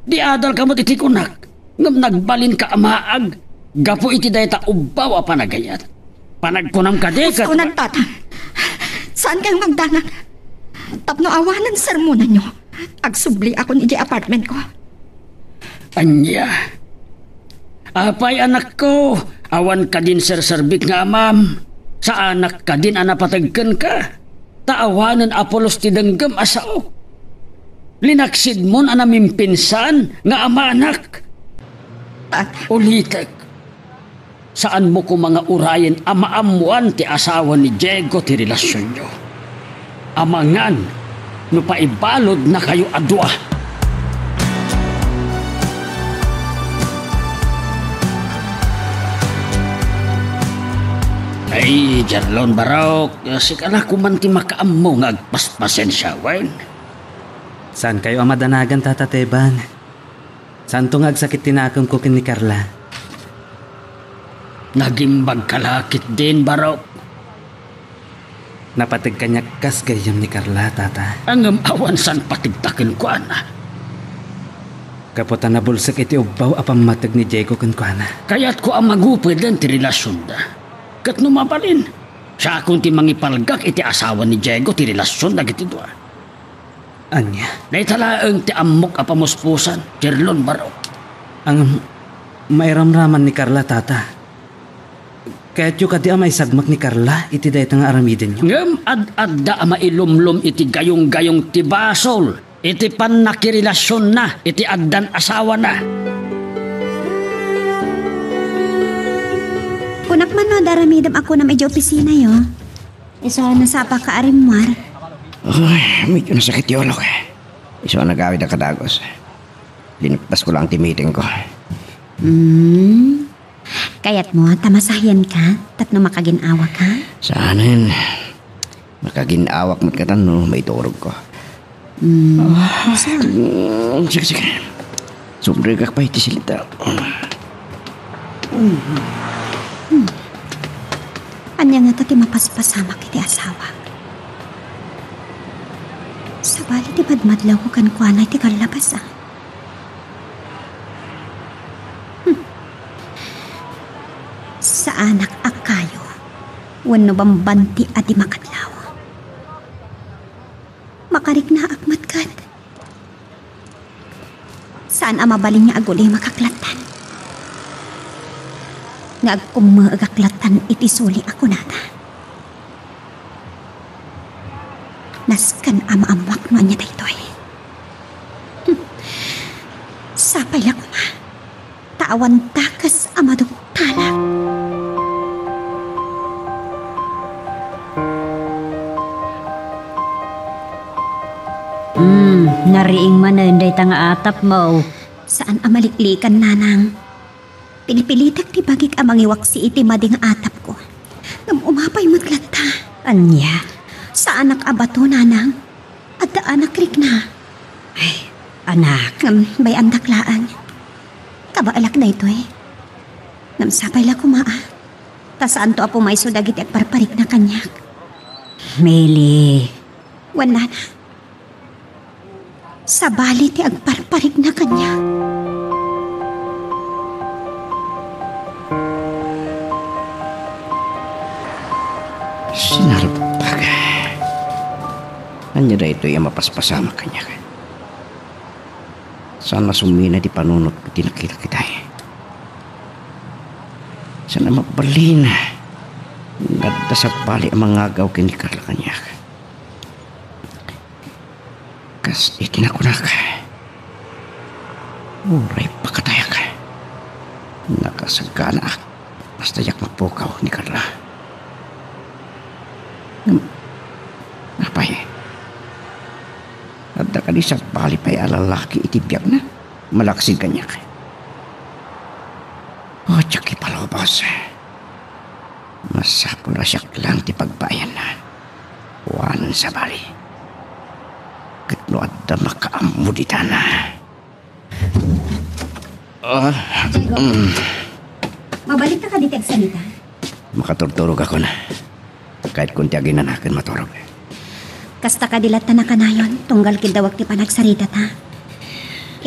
Di adalka met iti kunak, ngem nagbalinka a maag gapu iti dayta ubbaw a panagayat. Panagkunam kadi ket Uskunan, Tatang. Saan kayo magdanag? Tapno awanen sermonanyo, agsubliakon idiay apartmentko. Ania? Apay, anakko, awan kadin serserbik nga amam? Saanak kadin a napateg kenka? Ta awanen a pulos ti denggem a sao. Linaksidmon a namimpinsan nga amanak. Tata. Ulitek, saanmo koma nga urayen a maammoan ti asawa ni Diego ti relasionyo. Amangan no paibaludnakayo a dua. Ay, Jerlon Barok, sika la koman ti makaammo nga agpaspasensiawen. Saankayo a madanagan, Tata Teban. Saanto nga agsakit ti nakemko ken ni Carla. Nagimbagka la ketdin, Barok. Napateg kaniak kas gayyem ni Carla, Tata. Ngem awan saan pategta kenkuana. Gapu ta nabulsek iti ubbaw a pammateg ni Diego kenkuana. Kayatko a magupeden ti relasionda. Ket no mabalin, siakon ti mangipalgak iti asawa ni Diego ti relasion dagiti dua. Ania? Dayta laeng ti ammok a pamuspusan, Jerlon Barok. Ngem mairamraman ni Carla, Tata. Kayatyo kadi a maisagmak ni Carla iti dayta nga aramidenyo? Ngem ad-adda a mailumlom iti gayonggayong ti basol iti pannakirelasionna iti addan asawana. Kunak man no adda aramidem a kunam idiay opisinayo. Isu a nasapaka a rimmuar. Ay, medyo nasakit ti ulok. Isu a nagawid a kadagus. Linapdasko laeng ti meetingko. Hmm. Kayatmo ta masahienka tapno makagin-awaka? Saanen. Makagin-awak met katan no maiturogko. Hmm. Ah, sige, sige. Sumrekak pay iti silita. Ania ngata ti mapaspasamak iti asawak? Sabali ti madmadlawko kenkuana iti kallabasan. Hmm. Saanak a kayo wenno bambanti a di makadlaw. Makariknaak met ket. Saan a mabalin nga agulimekak lattan. Nga agkummeegak lattan iti suli a kunada. Nasken a maammuak no ania daytoy. Hmm. Sapay la koma ta awan dakes a maduktalak. Hmm, nariing manen dayta nga atapmo. Saan a maliklikan, nanang. Pilpilitek ti bagik a mangiwaksi iti madi nga atapko. Ngem umapay met latta. Ania? Saanak a bato, nanang. Adda anak rikna. Ay, anak. Ngem bay-andak laeng. Kabaelak daytoy. Ngem sapay la koma, a. Ta saanto a pumayso dagiti agparparikna kaniak. Mili. Wen, nana. Sabali ti agparparikna kaniak. Sinarpag. Ania daytoy a mapaspasamak kaniak? Saan a sumina ti panunot ti nakita kitay. Saan a mabalin nga adda sabali a mangagaw ken ni Carla kaniak. Kas iti nakunak, uray pakatayak, nakasaganaak, basta diak mapukaw ni Carla. Ngem, apay, adda kadi sabali pay a lalaki iti biagna? Malaksid kaniak. O, diak ipalubos. Masapul a siak lang ti pagbayanna. Wen sabali. Ket no adda makaammo ditana. Ah, Diego, mm. Mabalinka kadi ti agsalita? Makaturturogakon. Kayatko ti aginana ken maturog. Kasta kadi latta a kanayon, tunggal kiddawak ti panagsaritata.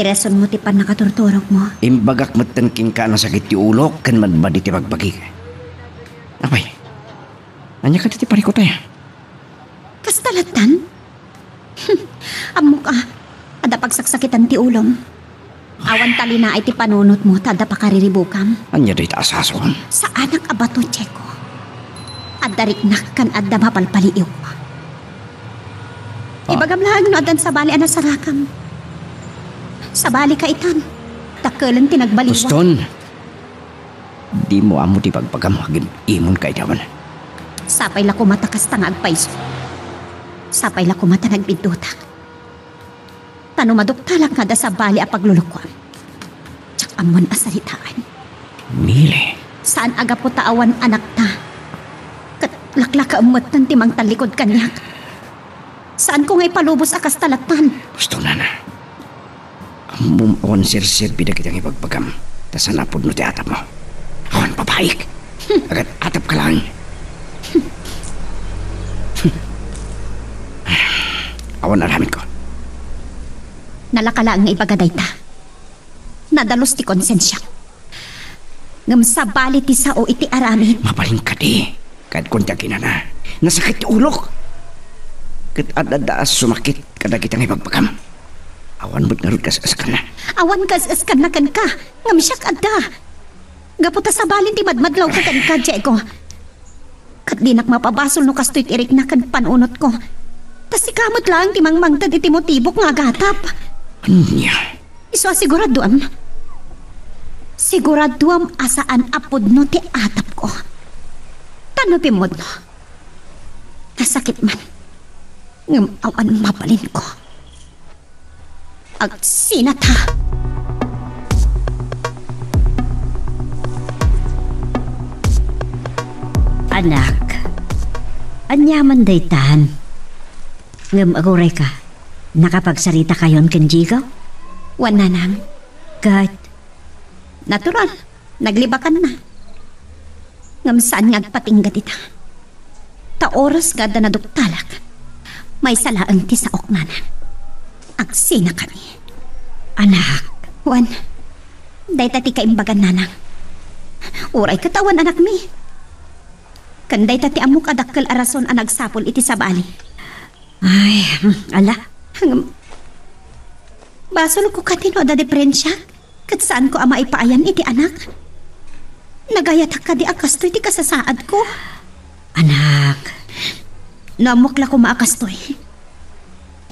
Irasonmo ti pannakaturturogmo. Imbagak metten kenka a nasakit ti ulok ken madmadi ti bagbagik. Apay, ania kadi ti parikutay? Kasta lattan? Ammok a, adda pagsaksakitan ti ulom. Awan talinaay ti panunotmo ta adda pakariribukam. Ania dayta a sasawem? Saanak a bato, Diego. Adda riknak ken adda mapalpaliiw. Ah. Ibagam laeng no addan sabali a nasarakam. Sabalika itan. Dakkelen ti nagbaliwan. Uston. Dimo ammo ti bagbagam, agim-imon kaidawan. Sapay la koma ta kasta nga agpayso. Sapay la koma ta nagbiddutak. Ta no maduktalak nga adda sabali a paglulukuam, diak ammon a saritaan. Mili. Saan a gapu ta awan anakta. Ket laklakaem metten ti mangtallikud kaniak. Saanko nga ipalubos a kasta lattan. Uston, nana. Ammom awan serserbi dagiti nangibagbagam, ta saan a pudno ti atapmo. Awan babaik. Agat-atapka laeng. Awan aramidko. Nalaka laeng nga ibaga dayta. Nadalus ti konsensiak. Ngem sabali ti sao iti aramid. Mabalin kadi. Kayatko ti aginana. Nasakit ti ulok. Ket adda a sumakit kadagiti nangibagbagam. Awan met ngarud kas-eskanna. Awan kas-eskanna kenka, ngem siak adda. Gapu ta sabalin ti madmadlawko kenka, Diego. Ket dinak mapabasol no kastoy ti rikna ken panunotko. Ta sika met laeng ti mangmangted iti motibok nga agatap. Ania? Isu a siguraduam. Siguraduam a saan a pudno ti atapko. Ta no pimmudno, nasakit man. Ngem awan mabalinko. Agsinat, ha? Anak, ania man daytan? Ngem aguray ka, nakapagsarita kayon ken Diego? Wen, nanang. Ket? Natural, naglibakanna. Ngem saan nga agpatingga dita. Ta oras nga adda naduktalak, maysa laeng ti saok, nanang. Agsinakami. Anak. Wen, dayta ti kaimbagan, nanang. Uray ket awan anakmi. Ken dayta ti ammok a dakkel a rason a nagsapul iti sabali. Ay, hmm, ala. Ngem, basolko kadi no adda diperensiak? Ket saanko a maipaayan iti anak? Nagayatak kadi a kastoy ti kasasaadko? Anak. No ammok la koma a kastoy,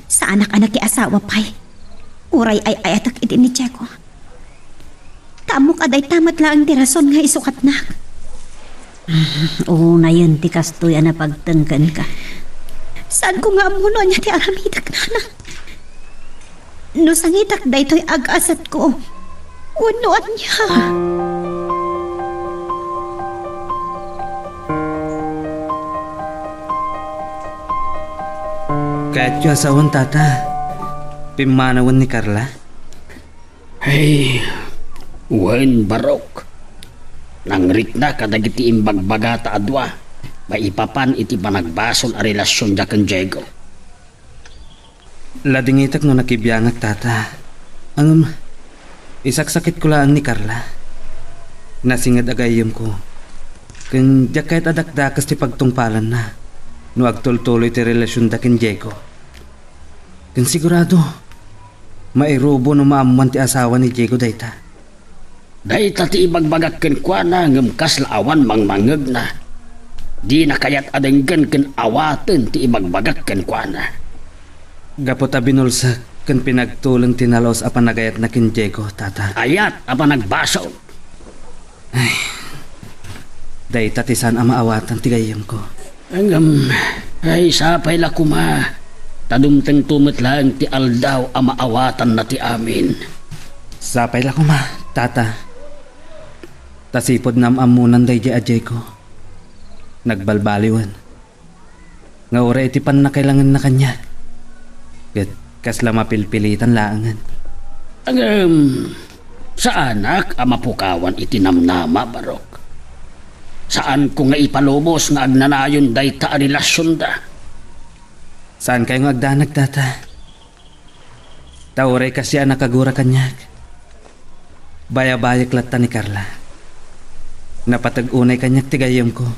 saanak a nakiasawa pay. Uray ay-ayatek idi ni Diego. Ta ammok a dayta met laeng ti rason nga isukatnak. Unayen ti kastoy a napagteng kenka. Saanko nga ammo no ania ti aramidek, nanang. No sangitak daytoy agasatko, wenno ania? Kayatyo a sawen, Tata? Pimmanawen ni Carla? Ay, wen, Barok. Nangrikna kadagiti imbagbagata a dua maipapan iti panagbasol a relasionda ken Diego. Ladingitek no nakibiangak, Tata. Ngem, isaksakitko laeng ni Carla. Nasinged a gayyemko. Ken diak kayat a dakdakes ti pagtungpalanna no agtultuloy ti relasionda ken Diego. Ken sigurado, mairubo no maammuan ti asawa ni Diego dayta. Dayta ti ibagbagak kenkuana, ngem kasla awan mangmangngegna. Dina kayat a denggen ken awaten ti ibagbagak kenkuana. Gapu ta binulsek ken pinagtuleng ti nalaus a panagayatna ken Diego, Tata. Ayat a panagbasol. Ay, dayta ti saan a maawatan ti gayyemko. Ngem, ay, sapay la koma, ta dumtengto met laeng ti aldaw a maawatanna ti amin. Sapay la koma, Tata. Ta sipud naam-ammonan daydiay a Diego, nagbalbaliwen nga uray iti pannakailangenna kaniak, ket kasla mapilpilitan laengen. Ngem, saanak a mapukawan iti namnama, Barok. Saanko nga ipalubos nga agnanayon dayta a relasionda. Saankayo nga agdanag, Tata. Ta uray kasia a nakagura kaniak, bayabayek latta ni Carla. Napateg unay kaniak ti gayyemko.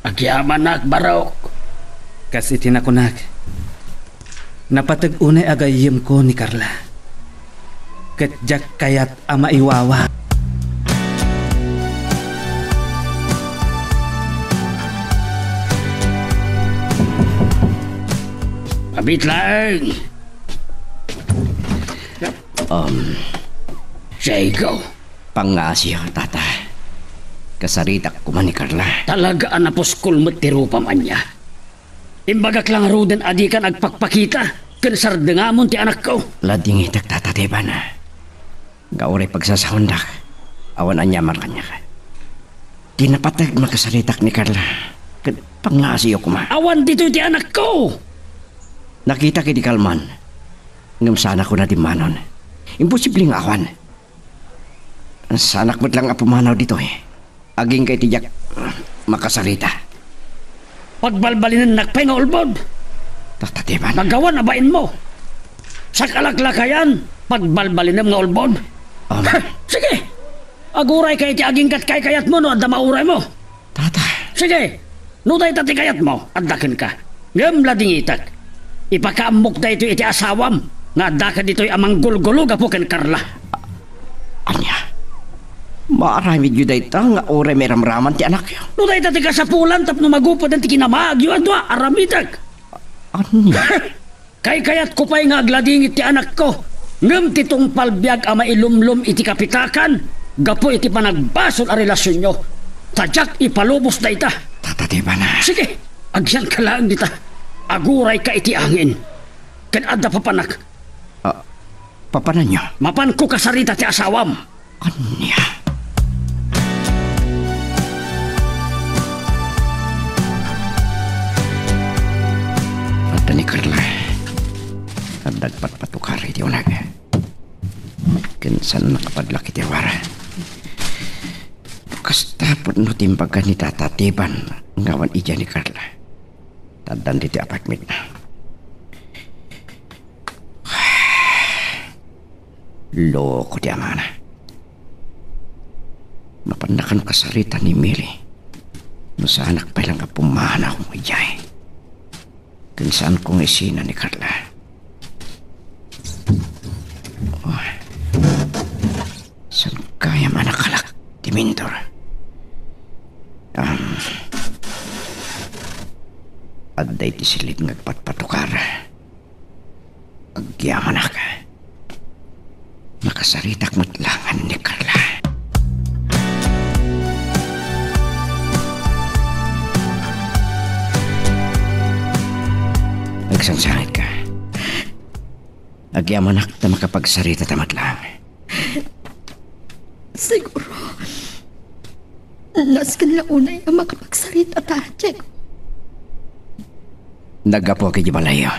Agyamanak, Barok. Kas iti nakunak, napateg unay a gayyemko ni Carla. Ket diak kayat a maiwawa. Abit laeng. Um, Diego. Pangngaasiyo, Tata. Kasaritak koma ni Carla. Talaga a napuskol met ti rupam ania. Imbagak la ngaruden a dikan agpakpakita ken sardengamon ti anakko. Ladingitek, Tata Teban. Nga uray pagsasaondak, awan aniaman kaniak. Ti napateg makasaritak ni Carla, ket pangngaasiyo koma. Awan ditoy ti anakko! Nakitak idi kalman, ngem saanak a dimmanon. Imposible nga awan. Saanak met laeng a pumanaw ditoy. Agingga iti diak makasarita. Pagbalbalinennak pay nga ulbod. Tata Teban. Nagawan a bainmo. Sakalaklakayan, pagbalbalinem nga ulbod. Amen. Sige! Agurayka iti agingga't kaykayatmo no adda mauraymo. Tata. Sige! No dayta ti kayatmo, adda kenka. Ngem ladingitek, ipakaammok daytoy iti asawam nga adda kaditoy a manggulgulo gapu ken Carla. Ania? Maaramidyo dayta nga uray mairamraman ti anakyo? No dayta ti kasapulan tapno magupeden ti kinamaagyo a dua, aramidek. Ania? Kaykayatko pay nga agladingit ti anakko, ngem ti tungpal biag a mailumlom iti kapitakan gapu iti panagbasol a relasionyo, ta diak ipalubos dayta. Tatatiban. Sige, agyanka laeng dita. Agurayka iti angin. Ken adda papanak. Ah, papananyo? Mapanko kasarita ti asawam. Ania? Adda ni Carla. Adda agpatpatukar iti uneg. Ken saan nakapadlak iti awar. Kasta pudno ti imbaga ni Tatatiban nga awan idiay ni Carla. Addan ditoy apartment na. Loko ti amana. Mapanna kano kasarita ni Mili no saanak pay lang a pumanaw idiay. Ken saanko nga isina ni Carla. Oh. Saan gayam a nakalak ti mindor? Um, adda iti silid nga agpatpatukar. Agyamanak. Nakasaritak met laeng ni Carla. Agsangsangitka. Agyamanak ta makapagsarita ta met laeng. Siguro, nasken la unay a makapagsarita ta, Diego. Naggapuak idiay balayyo.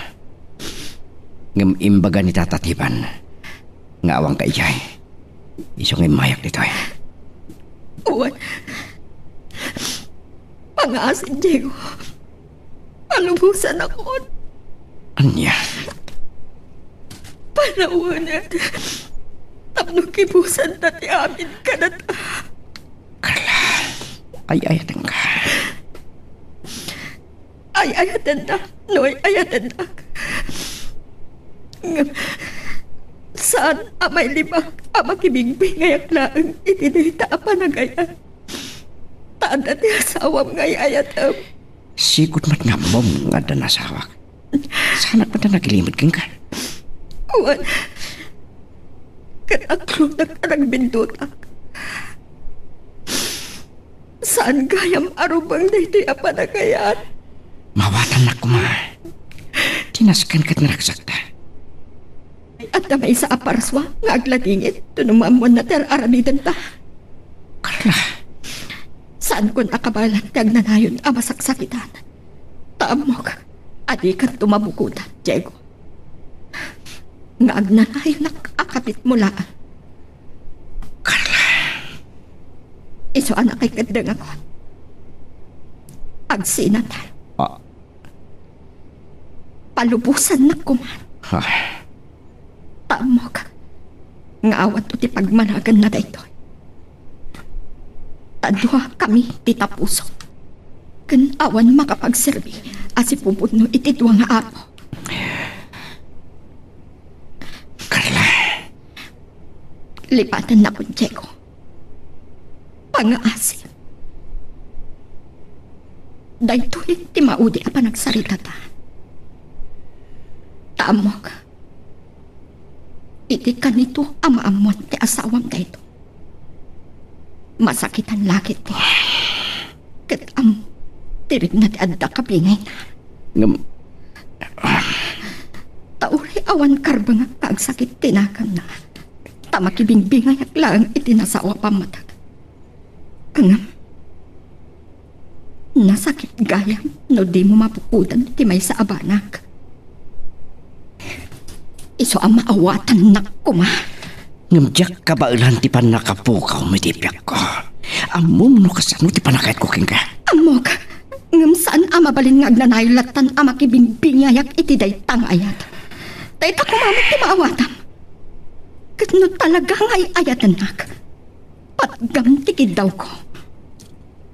Ngem imbaga ni Tatatiban nga awanka idiay. Isu nga immayak ditoy. Wen, pangaasi, Diego. Palubosanakon. Ania? Panawenek tapno kibusanda ti amin kadata. Carla, ay-ayatenka. Ay-ayatenna no ay-ayatennak. Ngem saan a mailibak a makibigbingayak laeng iti dayta a panagayat. Ta adda ti asawam nga ay-ayatem. Sigud met nga ammom nga adda nasawak. Saanak met a nagilimud kenka. Wen, ket aglunak a nagbindutak. Saan gayam a rubeng daytoy a panagayat. Maawatannak koma. Ti nasken ket naragsakta. Adda maysa a parsua nga agladingit no maammoanna ti ar-aramidenta. Carla. Saankon a kabaelan ti agnanayon a masaksakitan. Ta ammok a dikanto mabukodan, Diego. Nga agnanayonak a kapitmo laeng. Carla. Isu a nakikeddengakon. Agsinata. Ah. Palubosannak koman. Ah. Ta ammok nga awanto ti pagmanaganna daytoy. Ta duakami ti tapuso. Ken awan makapagserbi a sipupudno iti dua nga apo. Carla. Lipatennakon, Diego. Pangaasi. Daytoy ti maudi a panagsaritata. Ta ammok, iti kanito a maammoan ti asawam daytoy, masakitan la ketdi. Ket am-, ti rikna ti adda kabingayna. Ngem, ta uray awan karbengak nga agsakit ti naganna, ta makibingbingayak laeng iti nasao a pammateg. Ngem, nasakit gayam no dimo mabukodan ti maysa a banag. Isu a maawatannak koma. Ngem diak kabaelan ti pannakapukawmo iti biagko. Ammom no kasano ti panagayatko kenka. Ammok, ngem saan a mabalin nga agnanayon lattan a makibigbingayak iti dayta nga ayat. Ta ita koma met ti maawatam. Ket no talaga nga ay-ayatennak, patgam ti kiddawko.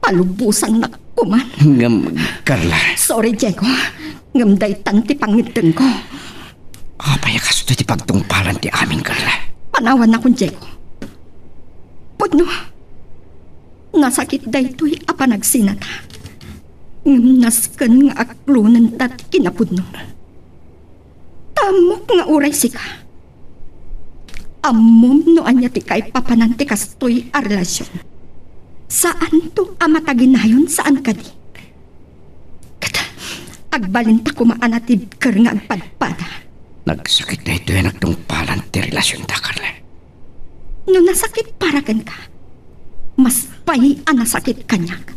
Palubosannak koman. Ngem, Carla. Sorry, Diego. Ngem daytan ti pangngeddengko. Apay a kastoy ti pagtungpalan ti amin, Carla? Panawannakon, Diego. Pudno, nasakit daytoy a panagsinata. Ngem nasken nga aklonenta ti kinapudno. Ta ammok nga uray sika, ammom no ania ti kaipapanan ti kastoy a relasion. Saanto a mataginayon, saan kadi? Ket agbalinta koma a natibker nga agpadpada. Nagsakit daytoy a nagtungpalan ti relasionta, Carla. No nasakit para kenka, mas pay a nasakit kaniak,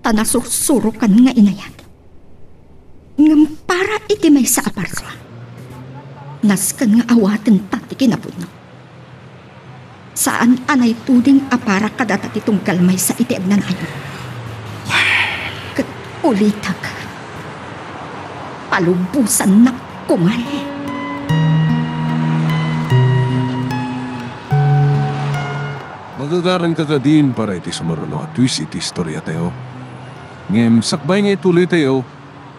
ta nasursurokan nga inayat. Ngem para iti maysa a parsua, nasken nga awatenta ti kinapudno. Saan a naituding a para kadata ti tunggal maysa iti agnanayon. Ket ulitek, palubosannak koman. Magagaranka kadin para iti sumaruno a twist iti istoriatayo. Ngem sakbay nga ituloytayo,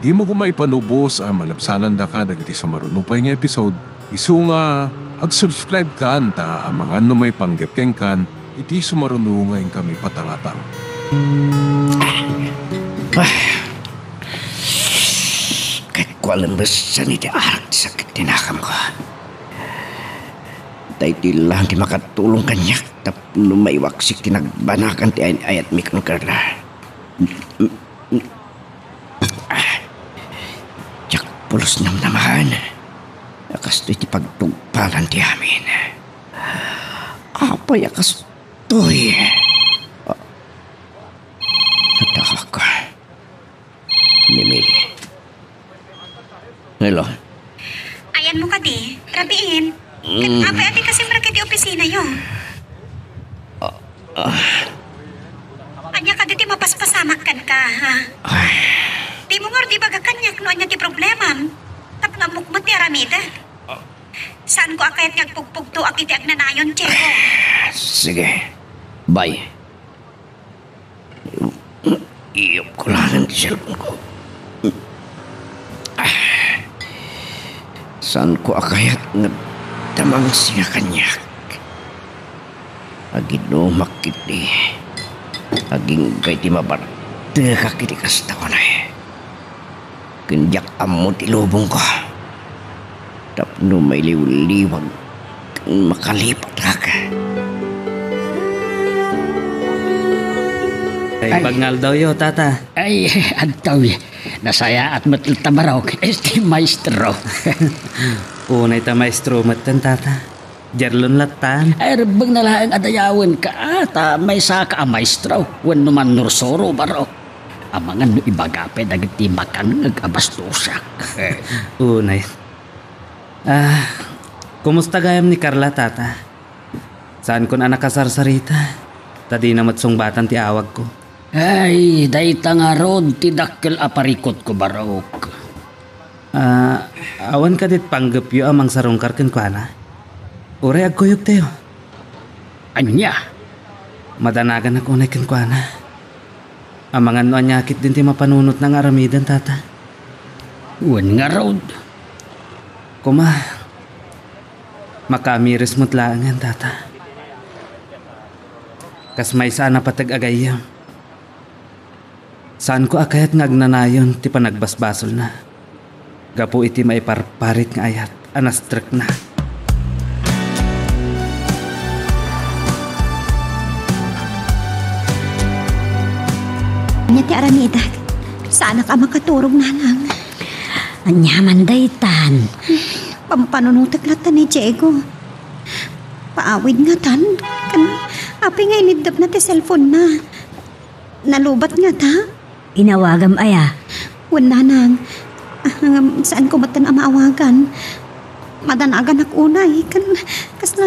dimo koma ipanubos a malabsanandaka dagiti sumaruno pay nga episode, isu nga ag-subscribe kan ta amangan no maipanggep kenkan iti sumaruno nga inkami patangatang. Ah. Ket kualembesan iti arak ti sakit ti nakamko. Daytoy laeng ti makatulong kaniak tapno maiwaksik ti nagbanagan ti ay-ayatmi ken Carla. Ah, diak pulos namnamaen a kastoy ti pagtungpalan ti amin. Apay a kastoy? Ah, nadakak. Ni Mili. Hello. Ayanmo kadi, rabiin. Ket Mm. apay a ti kasimrek iti opisinayo? Ah, ah. Ania kadi ti mapaspasamak kenka, ha? Ay. Dimo ngarud ibaga kaniak no ania ti problemam. Tapno ammok met ti aramidek. Ah. Saanko a kayat nga agpugpugtoak iti agnanayon, Diego. Sige. Bye. Iyupko laeng ti cellphone-ko. Ah. Saanko a kayat nga adda mangsiga kaniak. Agidumak iti aginggay ti mabartekak iti kasta unay. Ken diak ammo ti lubongko tapno mailiwliwag ken makalipatak. Ay, Ay. Bagnaldawyo, Tata. Ay, adtoy. Nasayaat met latta, barok, iti maestro. Unay ta maestro metten, Tata. Jarlon lattan. Ay, rebbengna laeng a dayawenka, ah, ta maysaka a maestro wenno mannursuro, barok. Amangan no ibaga pay dagiti makangngeg a bastosak. Unay. Ah, kumusta gayam ni Carla, Tata? Saankon a nakasarsarita, ta dina met sungbatan ti awagko. Ay, dayta ngarud ti dakkel a parikutko, barok. Ah, awan kadi ti panggepyo a mangsarungkar kenkuana? Uray agkuyogtayo. Ania? Madanaganak unay kenkuana. Amangan no ania ketdin ti mapanunotna nga aramiden, Tata. Wen ngarud. Koma, makaamiris met laengen, Tata. Kas maysa a napateg a gayyem. Saanko a kayat nga agnanayon ti panagbasbasolna gapu iti maiparparit nga ayat a nastrekna. Ania ti aramidek? Saanak a makaturog, nanang. Ania man daytan? Pampanunotek latta ni Diego. Paawid ngatan. Ken apay nga iniddepna ti cellphone-na? Nalubat ngata? Inawagam aya? Wen, nanang. Ah, ngem saanko metten a maawagan. Madanaganak unay. Ken kasla,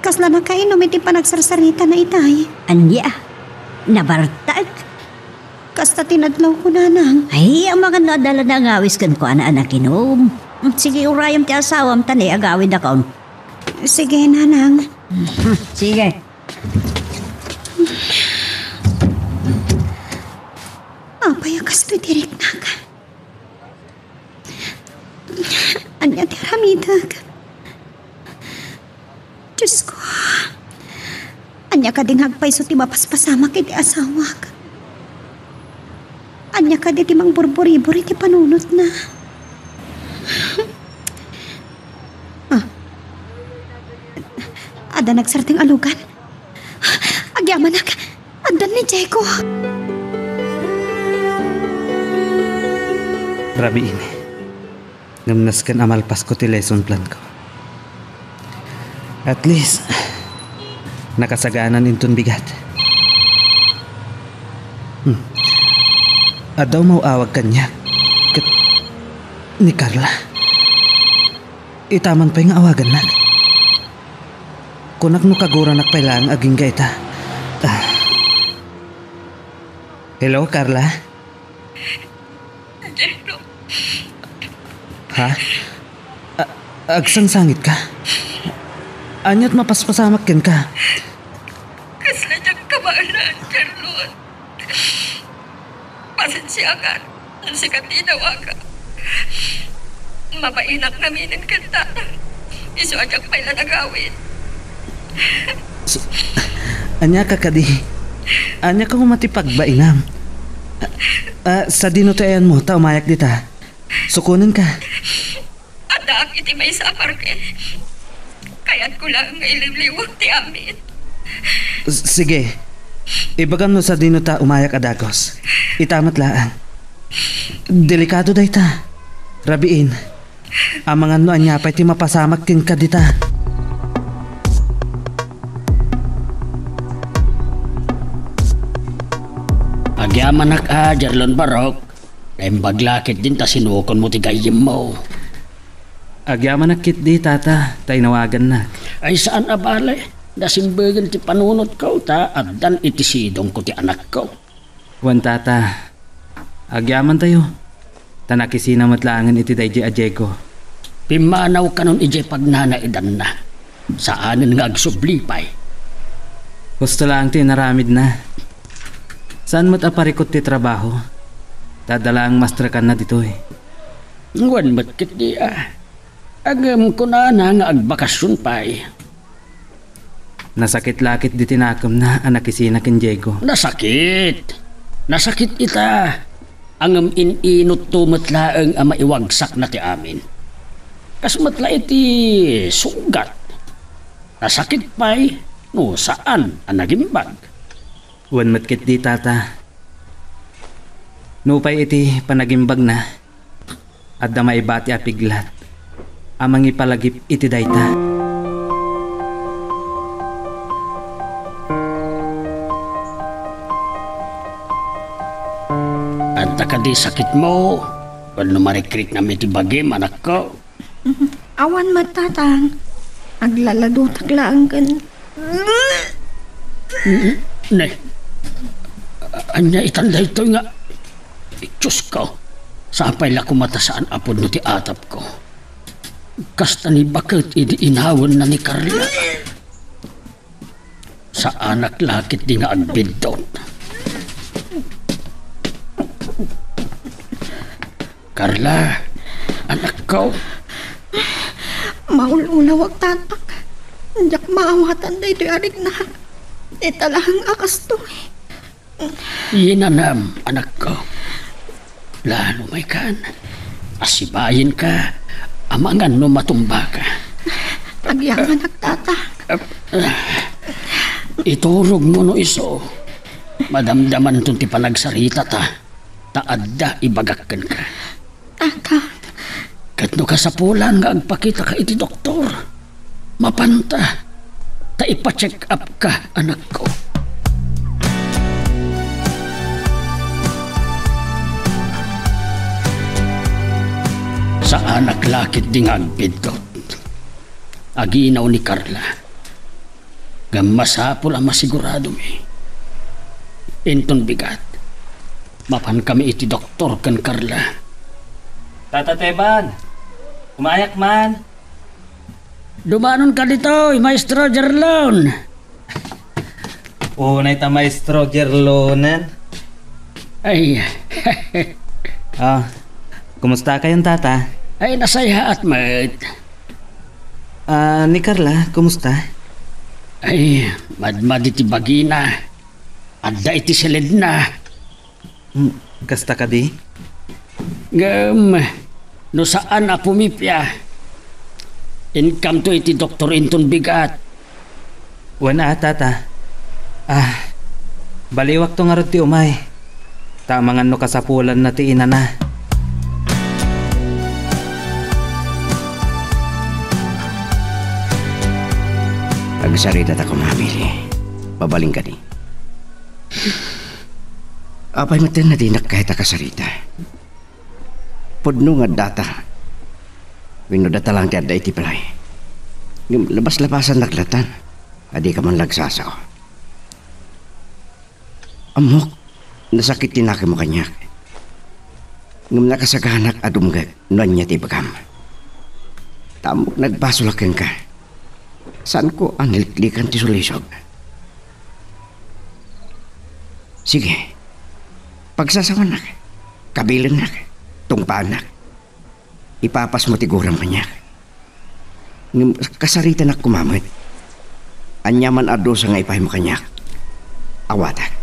kasla nakainum iti panagsarsaritana itay. Ania? Nabartek? Kasta ti nadlawko, nanang. Ay, amangan no adda la naangawis kenkuana a nakinum. Sige, urayem ti asawam ta nay agawidakon. Sige, nanang. Sige. Apay a kastoy ti riknak? Ania ti aramidek? Diosko, ania kadi nga agpayso ti mapaspasamak iti asawak? Ania kadi ti mangburburibor iti panunotna? Ah. Adda nagsardeng a lugan? Agyamanak, addan ni Diego. Rabiin. Ngem nasken a malpasko ti lesson plan ko. At least, nakasaganan inton bigat. Hmm. Adda umaw-awag kaniak ket ni Carla. Ita man pay nga awagannak. Kunak no kaguranak pay laeng agingga ita. Ah. Hello, Carla? Diego. Ha? A-, agsangsangitka? Ania't mapaspasamak kenka? Kasla diak kabaelan, Carlon. Pasensiakan, no sika ti inawagak. Mabainak ngaminen ken tatang. Isu a diak pay la nagawid. S-, ania ka kadi? Ania ka koma ti pagbainam? Ah, ah, sadino ti ayanmo ta umayak dita? Sukonenka. Addaak iti maysa a parke. Kayatko laeng nga iliwliwak ti amin. S-, sige. Ibagam no sadino ta umayak a dagus. Ita met laeng. Delikado dayta. Rabiin. Amangan no ania pay ti mapasamak kenka dita. Agyamanak a, Jerlon Barok. Naimbag la ketdin ta sinukonmo ti gayyemmo. Agyamanak ketdi, Tata, ta inawagannak. Ay, saan a bale. Nasimbigen ti panunotko ta addan iti sidongko ti anakko. Wen, Tata, agyamantayo. Ta nakisina met laengen iti daydiay a Diego. Pimmanaw kanon idiay pagnanaidanna. Saanen nga agsubli pay. Husto laeng ti inaramidna. Saan met a parikut ti trabaho. Ta adda laeng mastrekanna ditoy. Wen met ketdi a. Ngem kunana nga agbakasion pay. Nasakit la ketdi ti nakemna a nakisina ken Diego. Nasakit. Nasakit ita. Ngem in-inutto met laeng a maiwagsakna ti amin. Kas met la iti sugat. Nasakit pay no saan a nagimbag. Wen met ketdi, Tata. Nupay iti panagimbagna, adda maibati a piglat a mangipalagip iti dayta. Adda kadi sakitmo wenno marikriknam iti bagim, anakko? Awan met, Tatang. Aglaladotak laeng ken... Ne, ania itan daytoy nga... Diosko, sapay la koma ta saan a pudno ti atapko. Kasta ni baket idi inawenna ni Carla. Saanak la ketdi nga agbiddut. Carla, anakko. Maul-ulawak, Tatang. Diak maawatan daytoy a riknak. Ita laeng a kastoy. Yinanam, anakko. Lalo maykan. Asibayenka, amangan no matumbaka. Agyamanak, Tata. Iturogmo no isu. Madamdamanton ti panagsaritata. Ta adda ibagak kenka. Tatang. Ket no kasapulan nga agpakitaka iti doktor, mapanta ta ipa-check up ka, anakko. Saanak la ketdi nga agbiddut. Aginaw ni Carla. Ngem masapul a masiguradomi. Inton bigat, mapankami iti doktor ken Carla. Tata Teban, umayak man. Dumanonka ditoy, Maestro Jerlon. Unay ta Maestro Jerlonen. Ay. Ah, kumusta kayon, Tata? Ay, nasayaat met. Ah, ni Carla, kumusta? Ay, madmadi ti bagina. Adda iti siledna. Hmm, kasta kadi? Ngem, no saan a pumipia, inkamto iti doktor inton bigat. Wen a, tata. Ah, baliwakto ngarud ti umay. Ta amangan no kasapulanna ti inana. Agsarita ta koma, Mili. Mabalin kadi. Apay met ti nadinak kayat a kasarita? Pudno nga addata. Wenno data lang ti adda iti balay. Ngem labas-labasannak latan a dika man la agsasao. Ammok, nasakit ti nakemmo kaniak. Ngem nakasaganak a dumngeg no ania ti ibagam. Ta ammok nagbasolak kenka. Saanko a naliklikan ti sulisog. Sige, pagsasawanak, kabilennak, tungpaannak. Ipapasmo ti guram kaniak. Ngem kasaritanak koma met. Ania man a dusa nga ipaymo kaniak, awatak.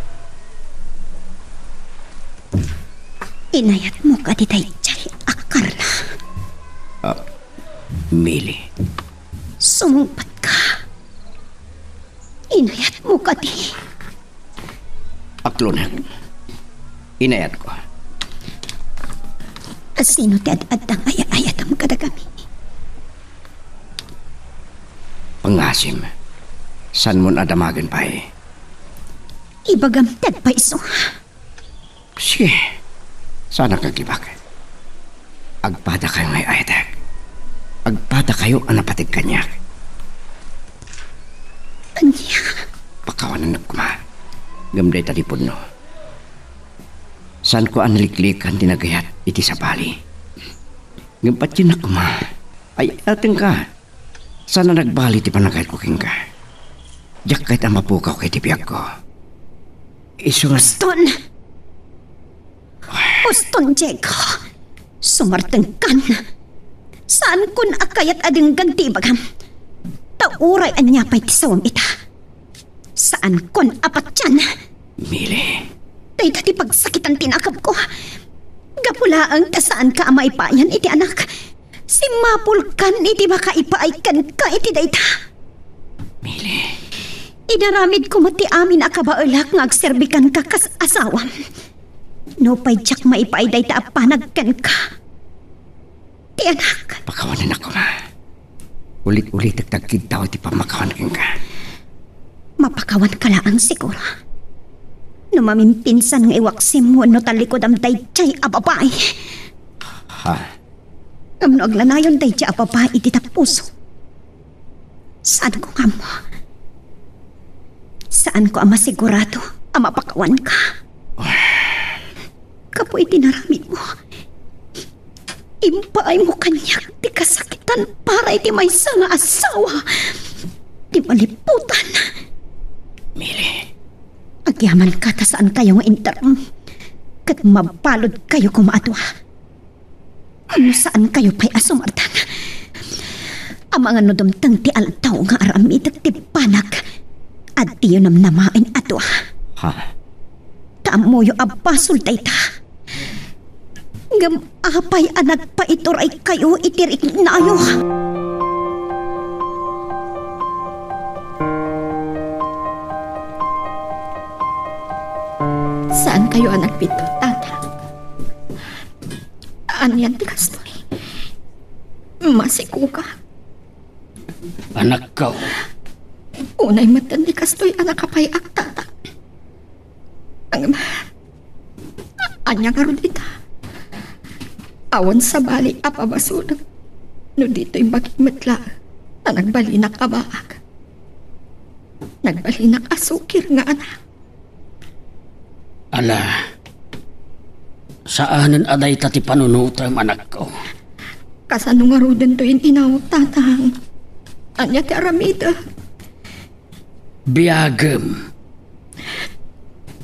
Inayatmo kadi daydiay a Carla? Ah, Mili. Sumungbatka. Inayatmo kadi? Aklonek. Inayatko. Asino ti ad-adda nga ay-ayatem kadagami? Pangasim, saanmon a damagen pay. Ibagam ti agpayso. Sige, saanak agibak. Agpadakayo nga ay-ayatek. Agpadakayo a napateg kaniak. Ania? Pakawanennak koma. Ngem dayta ti pudno. Saanko a naliklikan ti nagayat iti sabali. Ngem patiennak koma. Ay-ayatenka. Saan a nagbali ti panagayatko kenka. Diak kayat a mapukaw iti biagko. Isu nga Uston! Uston, Diego! Sumartengkan! Saankon a kayat a denggen ti ibagam. Ta uray ania pay ti sawam ita, saankon a patian. Mili. Dayta ti pagsakitan ti nakemko. Gapu laeng ta saanka a maipayan iti anak. Simmapulkan iti makaipaay kenka iti dayta. Mili. Inaramidko met ti amin a kabaelak nga agserbi kenka kas asawam. Nupay diak maipaay dayta a panag kenka, ti anak. Pakawanennak koma. Ulit-ulitek ti agkiddaw iti pammakawan kenka. Mapakawanka laeng siguro no mamimpinsan nga iwaksim wenno tallikudam daydiay a babai. Ha? Ngem no aglanayon daydiay a babai iti tapuso, saanko nga ammo. Saanko a masigurado a mapakawanka. Gapu iti naramidmo, impaaymo kaniak ti kasakitan para iti maysa nga asawa ti maliputan. Mili. Agyamanka ta saankayo nga interom ket mabaludkayo koma a dua. No saankayo pay a sumarteng, amangan no dumteng ti aldaw nga aramidek ti banag, a diyo namnamaen a dua. Ha? Ta ammoyo a basol dayta. Ngem apay a nagpaituraykayo iti riknayo? Saankayo a nagbiton, Tata? Anian ti kastoy? Masikogak. Anakko. Unay met ti kastoy a nakapay-ak, Tata. Ngem, ania ngarud ita? Awan sabali a pabasolek no ditoy bagi met laeng ta nagbalinak a baak. Nagbalinak a sukir nga anak. Ala, saanen a dayta ti panunotem, anakko. Kasano ngaruden toy in-inawek, Tatang? Ania ti aramidek? Biagem.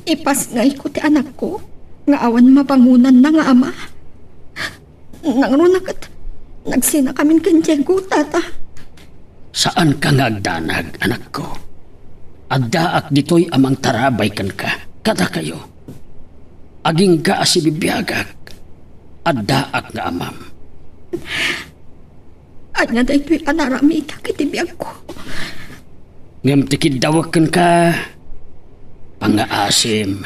Ipasngayko ti anakko nga awan mabangonanna nga ama. Nangruna ket nagsinakamin ken Diego, Tata. Saanka nga agdanag, anakko. Addaak ditoy a mangtarabay kenka, kadakayo. Agingga a sibibiagak, addaak nga amam. Ania daytoy a naaramidak iti biagko? Ngem ti kiddawek kenka, pangngaasim,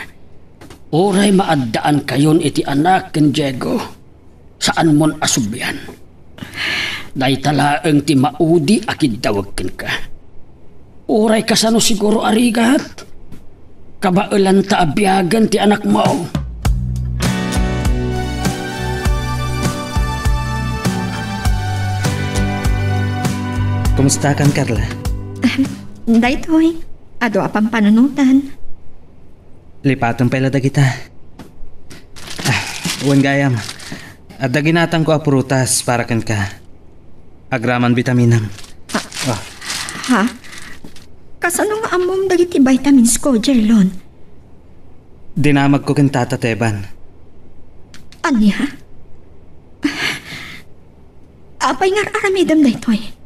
uray maaddaankayon iti anak ken Diego, saanmon a sublian. Dayta laeng ti maudi a kiddawek kenka. Uray kasano siguro a rigat, kabaelanta a biagen ti anakmo. Kumustakan, Carla? Ahem, daytoy, adu a pampanunotan. Lipatem pay la dagita. Ah, wen gayam, adda ginatangko a prutas para kenka. Agraman bitaminam. Ah, ah. Ha? Kasano nga ammom dagiti vitamins ko, Jerlon? Dinamagko ken Tata Teban. Ania? Apay nga ar-aramidem daytoy?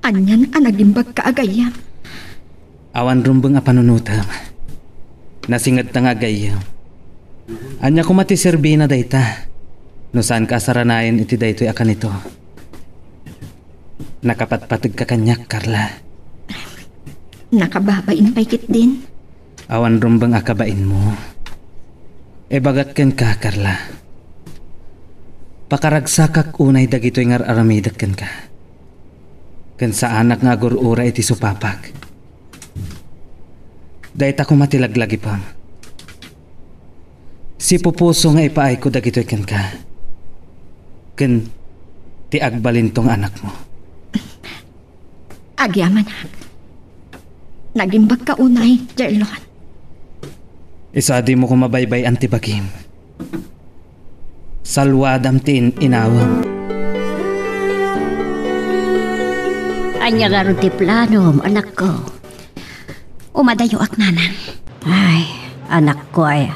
Anian a nagimbagka a gayyem? Awan rumbeng a panunotem. Nasingedta nga agayyem. Ania koma ti serbina dayta no saanka a saranayen iti daytoy a kanito? Nakapatpategka kaniak, Carla. Nakababain pay ketdin. Awan rumbeng a kabainmo. Ibagak kenka, Carla. Pakaragsakak unay dagitoy nga ar-aramidek kenka. Ken saanak nga agur-ura iti supapak. Dayta koma ti laglagipem. Sipupuso nga ipaayko dagitoy kenka. Ken ti agbalinto nga anakmo. Agyamanak. Nagimbagka unay, Jerlon. Isu a dimo koma baybay-an ti bagim. Salwadam ti in-inawem. Ania ngarud ti planom, anakko? Umadayoak, nanang. Ay, anakko aya.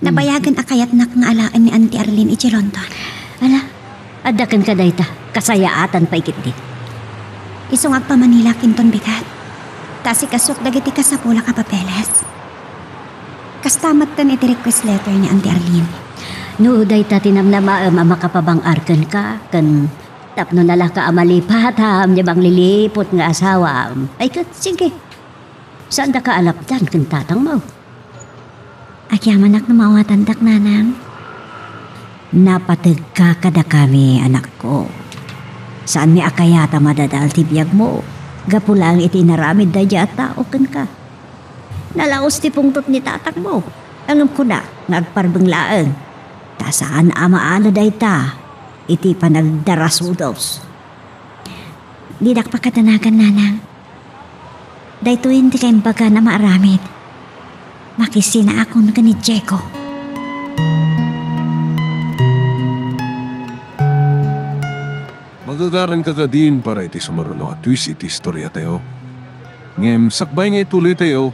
Nabayagen a kayatnak nga alaen ni Auntie Arlene idiay London. Ala, adda kenka dayta. Kasayaatan pay ketdi. Isu nga agpamanilaak inton bigat. Ta asikasuak dagiti kasapulak a papeles. Kasta metten iti request letter ni Auntie Arlene. No dayta ti namnamaem a makapabang-ar kenka, ken tapno nalaka a malipatam ni mangliliput nga asawam, ay ket, sige. Saandaka a lapdan ken tatangmo. Agyamanak no maawatandak, nanang. Napategka kadakami, anakko. Saanmi a kayat a madadal ti biagmo gapu laeng iti inaramid daydiay a tao kenka. Nalaus ti pungtot ni tatangmo, ngem kuna nga agparbeng laeng, ta saan a maala dayta iti panagdarasudos. Didak pakadanagan, nanang. Daytoyen ti kaimbagan a maaramid. Makisinaakon ken ni Diego. Magagaranka kadin para iti sumaruno a twist iti istoriatayo. Ngem sakbay nga ituloytayo,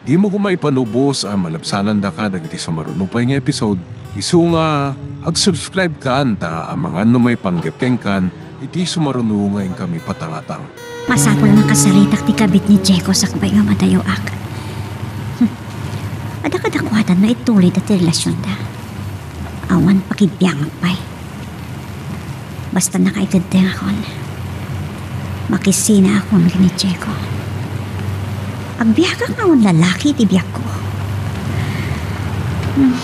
dimo koma ipanubos a malabsanandaka dagiti sumaruno pay nga episode. Isu nga ag-subscribe kan ta amangan no maipanggep kenkan iti sumaruno nga inkami patangatang. Masapul a makasaritak ti kabit ni Diego sakbay nga madayoak. Hmm. Adda kadakuada no itulida ti relasionda. Awan pakibiangak pay. Basta nakaiteddengakon, makisinaakon ken ni Diego. Agbiagak nga awan lalaki iti biagko. Hmm.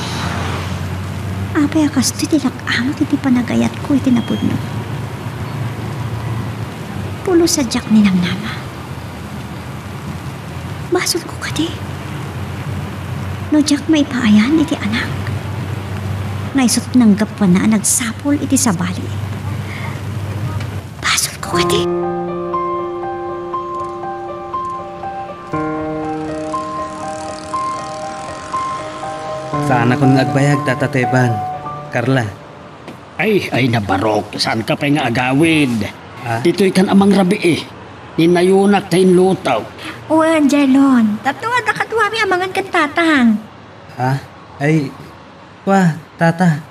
Apay a kastoy ti lak-amok iti panagayatko iti napudno? Pulos a diak ninamnama. Basolko kadi no diak maipaayan iti anak nga isu ti nanggapuanna a nagsapul iti sabali. Basolko kadi. Saanakon nga agbayag, Tata Teban. Carla. Ay, ay, nabarok. Saanka pay nga agawid. Ah? Ditoy kan a mangrabii. Ninayonak ta inlutaw. Wen, Jelon. Tapno adda kaduami amangan ken tatang. Ha? Ay, kua, tata.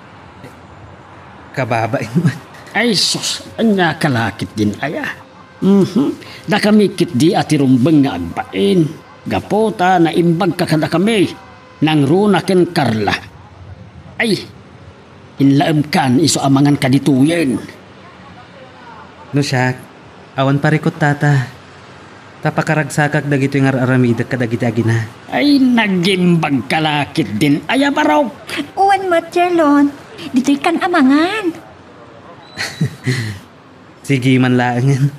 Kababain man. Ay, sus, ania ka la ketdin aya? Mhm. Dakami ketdi a ti rumbeng nga agbain. Gapu ta naimbagka kadakami. Nangruna ken Carla. Ay, inlaemkan isu a mangan kaditoyen. No siak, awan parikut, tata. Ta pakaragsakak dagitoy nga ar-aramidek kadagiti agina. Ay, nagimbagka la ketdin aya, barok? Wen met, Jerlon. Ditoykan a mangan. Sige man laengen.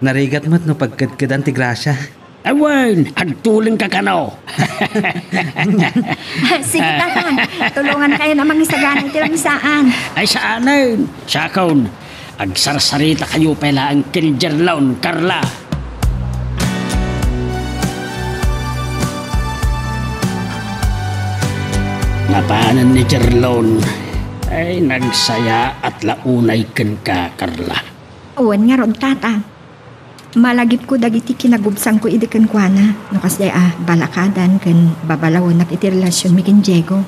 Narigat met no pagkedkedan ti grasia. Awan, agtulengka kano. Sige, Tatang. Tulongankayon a mangisagana iti lamisaan. Ay, saanen. Siakon, agsarsaritakayo pay laeng ken Jerlon, Carla. Napanen ni Jerlon. Ay, nagsayaat la unay kenka, Carla. Wen ngarud, Tatang. Malagipko dagiti kinagubsangko idi kenkuana, no kasdiay a balakadan ken babalawenak iti relasionmi ken Diego.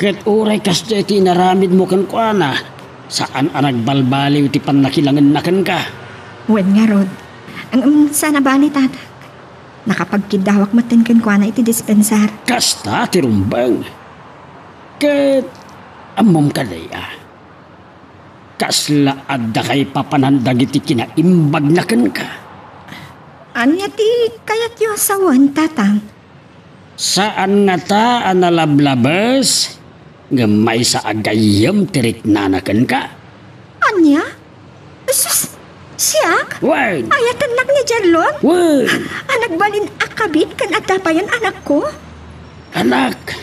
Ket uray kasdiay ti inaramidmo kenkuana, saan a nagbalbaliw ti pannakilangenna kenka. Wen ngarud, ngem saan a bale, Tatang. Nakapagkiddawak metten kenkuana iti dispensar. Kasta ti rumbeng. Ket ammom kadi a kasla adda kaipapanan dagiti kinaimbagna kenka? Ania ti kayatyo a sawen, Tatang? Saan ngata a nalablabes, ngem maysa a gayyem ti riknana kenka. Ania? Sus, siak? Wen. Ayatennak ni Jerlon? Wen. A nagbalin a kabit ken adda payen anakko? Anak.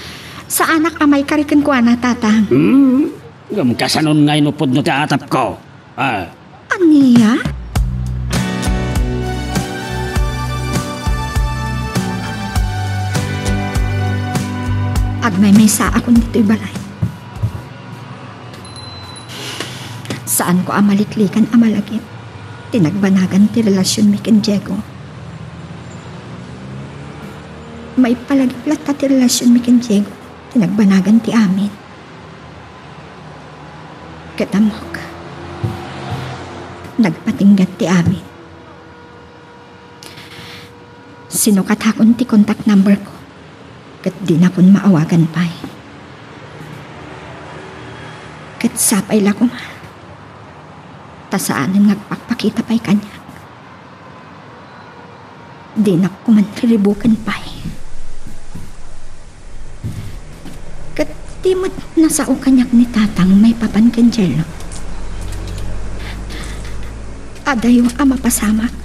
Saanak a maikari kenkuana, Tatang. Hmm? Ngem kasanon ngay no pudno ti atapko? Ah. Ania? Agmaymaysaakon ditoy balay. Saanko a maliklikan a malagip ti nagbanagan ti relasionmi ken Diego. Maipalagip latta ti relasionmi ken Diego ti nagbanagan ti amin. Ket ammok, nagpatingga ti amin. Sinukatakon ti contact number ko, ket dinakon maawagan pay. Ket sapay la koma, ta saanen nga agpakpakita pay kaniak. Dinak koma riribuken pay. Ket di met nasao kaniak ni Tatang maipapan ken Jello. Adayo a mapasamak,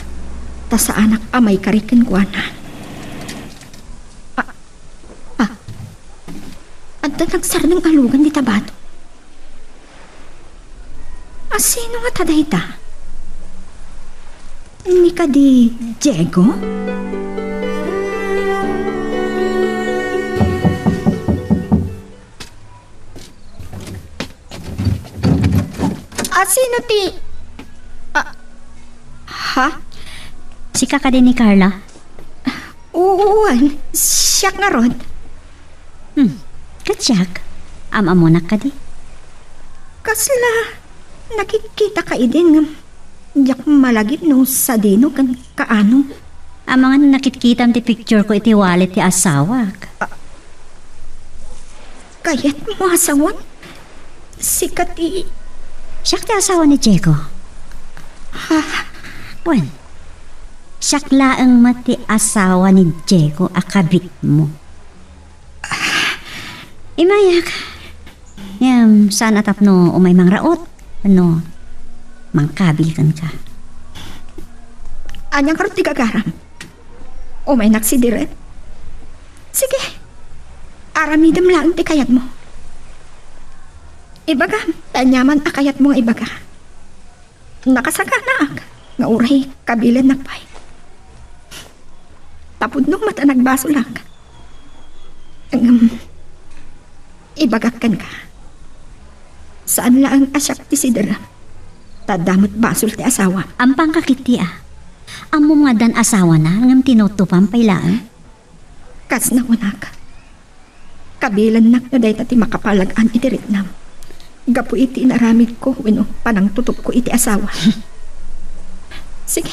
ta saanak a maikari kenkuana. Ah, ah, adda nagsardeng a lugan dita bato. A sino ngata dayta? Ni kadi Diego? A sino ti, ah, ha? Sika kadi ni Carla? Wen, siak ngarud. Hmm, ket siak, am-ammonak kadi? Kasla nakitkitaka idi ngem diak malagip no sadino ken kaano. Amangan nakitkitam ti picture ko iti wallet ti asawak. Ah, kayatmo a sawen? Sika ti... Siak ti asawa ni Diego. Ha? Wen, siak laeng met ti asawa ni Diego a kabitmo. Imayak. Ngem saan a tapno umay mangraot wenno mangkabil kenka. Ania ngarud ti gagaram? Umaynak sidiren? Sige. Aramidem laeng ti kayatmo. Ibagam ti aniaman a kayatmo nga ibaga. Nakasakanaak nga uray kabilennak pay. Ta pudno met a nagbasolak. Ngem, ibagak kenka, saan laeng a siak ti sider, ta adda met basol ti asawa. Ampanka ketdi a. Ammom nga addan asawana, ngem tinutupam pay laeng. Kas nakunak, kabilennak no dayta ti makapalag-an iti riknam gapu iti inaramidko wenno panangtutupko iti asawa. Sige,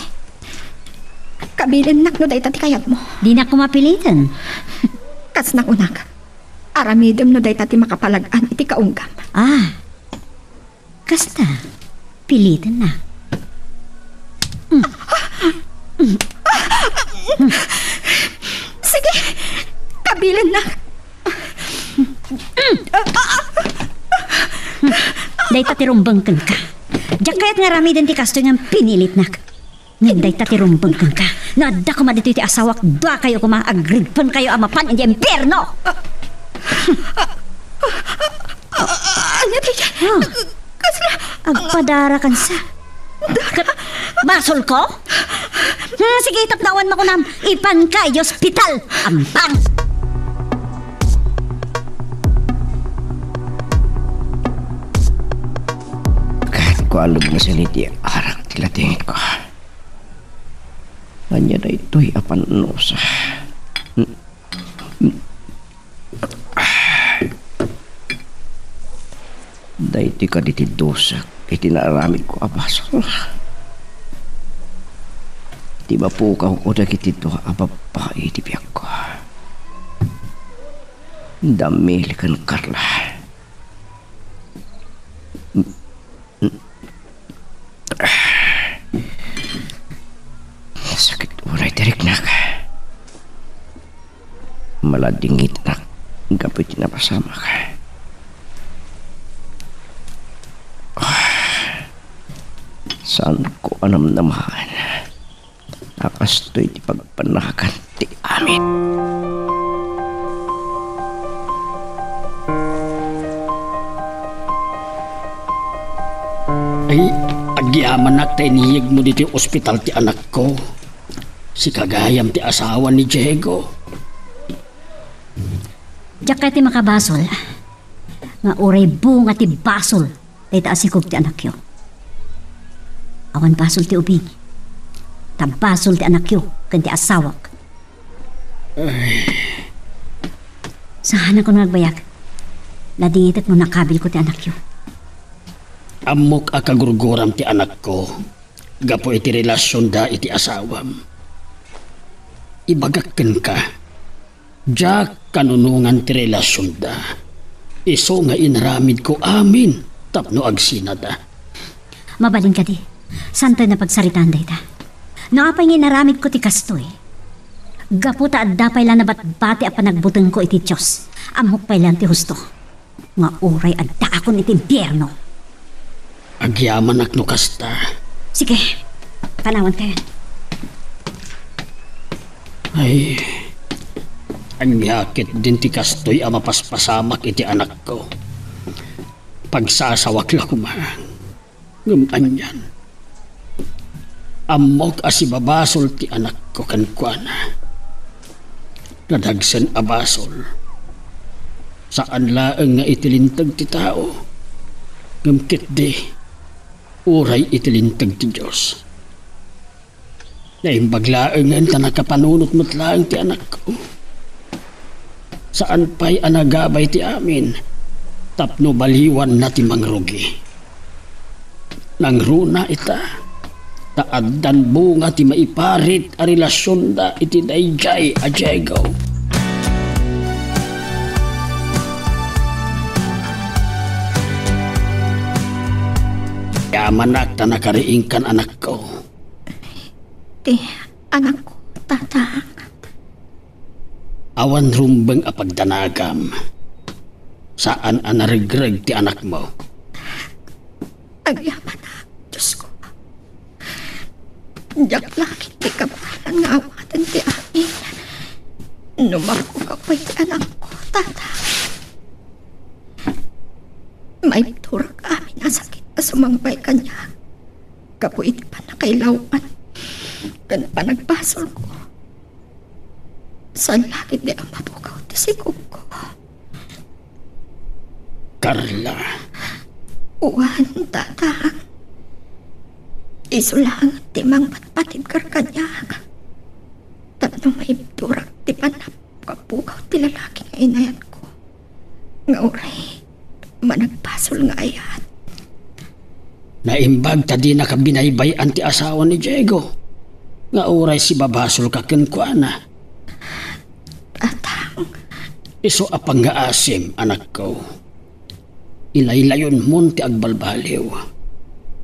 kabilennak no dayta ti kayatmo. Dinak koma piliten. Kas nakunak, Aramidem no dayta ti makapalag-an iti kaunggam. Ah, kasta, pilitennak. Sige, kabilennak. Dayta ti rumbeng kenka. Diak kayat nga aramiden ti kastoy ngem pinilitnak. Ngem dayta ti rumbeng kenka. No adda koma ditoy ti asawak, duakayo koma, agridpenkayo a mapan iti impierno! Ania dayta? Ah. Kasla? Agpadarakansa. Ket basolko? Hmm, sige, tapno awan makunam, ipanka iti ospital. Ampang! Ket kualog nga sali ti arak ti latingitko. Ania daytoy a pannusa? Daytoy kadi ti dusak iti naaramidko a basol. Ti mapukawko dagiti dua a babbai iti biagko, da Mil ken Carla. Sakit unay ti riknak. Maladingitnak gapu iti napasamak. Saanko a namnamaen a kastoy ti pagpanagan ti amin. Ay, agyamanak ta iniyegmo ditoy ospital ti anakko. Sika gayam ti asawa ni Diego. Diak kayat ti makabasol nga uray bunga ti basol dayta a sikob ti anakyo. Awan basol ti ubing, ta basol ti anakyo ken ti asawak. Ay. Saanakon nga agbayag. Ladingitek no nakabilko ti anakyo. Ammok a kagurguram ti anakko gapu iti relasionda iti asawam. Ibagak kenka, diak kanunongan ti relasionda. Isu nga inaramidko amin tapno agsinada. Mabalin kadi, saantayo a pagsaritaan dayta. No apay nga inaramidko ti kastoy, gapu ta adda pay la nabatbati a panagbutengko iti Dios, ammok pay laeng ti husto nga uray addaakon iti impierno. Agyamanak no kasta. Sige, panawankayon. Ay, ania ketdin ti kastoy a mapaspasamak iti anakko? Pagsasawak la koma. Ngem anian? Ammok a sibabasol ti anakko kenkuana. Nadagsen a basol. Saan laeng nga iti linteg ti tao, ngem ketdi, uray iti linteg ti Dios. Naimbag laengen ta nakapanunot met laeng ti anakko. Saan pay a nagabay ti amin tapno baliwanna ti mangrugi. Nangruna ita, ta addan bunga ti maiparit a relasionda iti daydiay a Diego. Agyamanak ta nakariingkan, anakko. Ti anakko, Tatang. Awan rumbeng a pagdanagam. Saan a naregreg ti anakmo. Agyamanak, Diosko. Diak la ketdi kabaelan nga awaten ti amin no mapukaw pay ti anakko, Tatang. Maibturak amin a sakit a sumangpay kaniak gapu iti pannakailawan ken panagbasolko. Saan la ketdi a mapukaw ti sikobko. Carla. Wen, Tatang. Isu laeng ti mangpatpatibker kaniak tapno maibturak ti pannakapukaw ti lalaki nga inayatko nga uray managbasol nga ayat. Naimbag ta dinaka binaybay-an ti asawa ni Diego nga uray sibabasolka kenkuana. Tatang, Isu a pangngaasim, anakko. Ilaylayonmon ti agbalbaliw.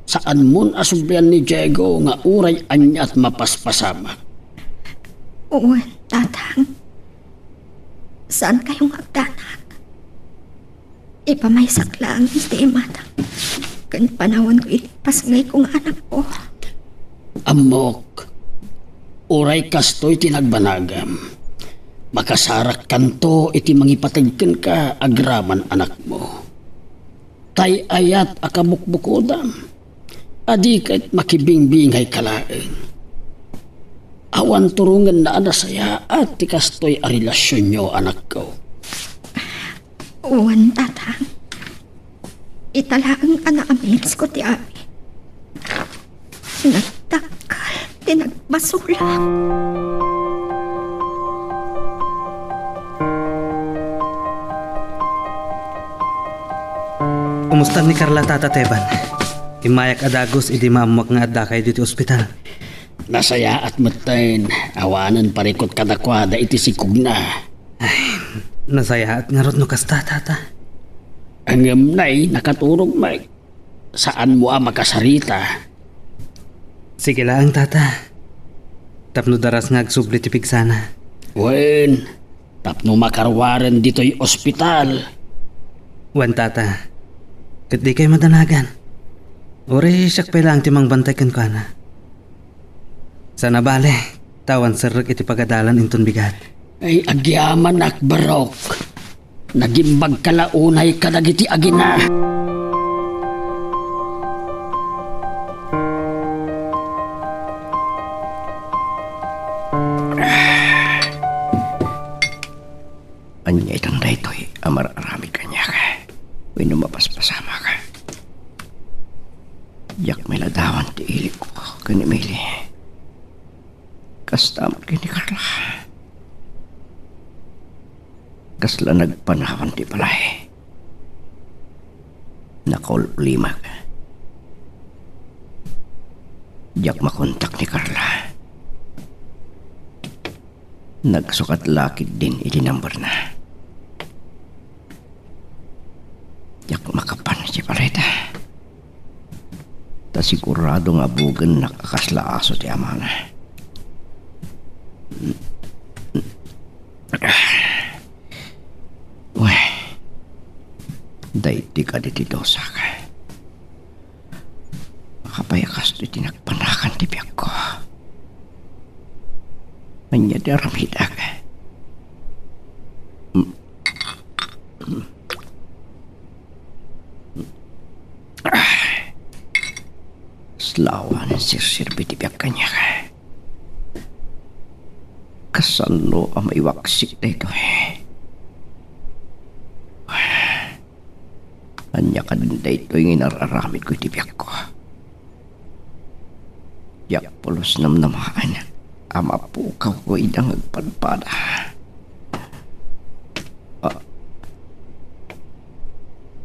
Saanmon a sublian ni Diego nga uray aniat mapaspasamak. Wen, Tatang. Saan kayo nga agdanag? Ipamaysak laeng iti imatang ken panawanko iti pasngayko nga anakko. Ammok, uray kastoy ti nagbanagam, makasarakkanto iti mangipateg kenka agraman anakmo. Tay-ayat a kabukbukodam, adi ket makibingbingayka laeng. Awan turongenna a nasayaat ti kastoy a relasionyo, anakko. Wen, Tatang. Ita laeng a naamidsko ti amin. Nagdakkel ti nagbasolak. Kumusta ni Carla, Tata Teban? Immayak a dagus idi maammuak nga addakayo ditoy ospital. Nasayaat metten, awanen parikut kadakuada iti sikogna. Ay, nasayaat ngarud no kasta, Tata. Ngem nay, nakaturog met. Saanmo a makasarita. Sige laeng, Tata. Tapno daras nga agsubli ti pigsana. Wen, tapno makaruaren ditoy ospital. Wen, Tata. Ket dikay madanagan. Uray siak pay laeng ti mangbantay kenkuana. Sana bale, ta awan serrek iti pagadalan inton bigat. Ay, agyamanak, barok. Nagimbagka la unay kadagiti agina. Ania itan daytoy a mar-aramid kaniak? Wenno mapaspasamak? Diak mailadawan ti ilikko ken ni Mili. Kasta met ken ni Carla. Kasla nagpanawan ti balay. Nakaul-ulimak. Diak makontak ni Carla. Nagsukat la ketdin iti numberna. Diak makapan iti balayda. Ta sigurado nga abugennak a kasla aso ti amana. Wen, daydi kadi ti dosak. Apay a kastoy ti nagpanagan ti biagko? Ania ti aramidak? Kasla awan serserbi ti biag kaniak. Kasano a maiwaksik daytoy? Ania kadin daytoy nga inar-aramidko iti biagko? Diak pulos namnamaen a mapukawko ida nga agpadpada. Ah,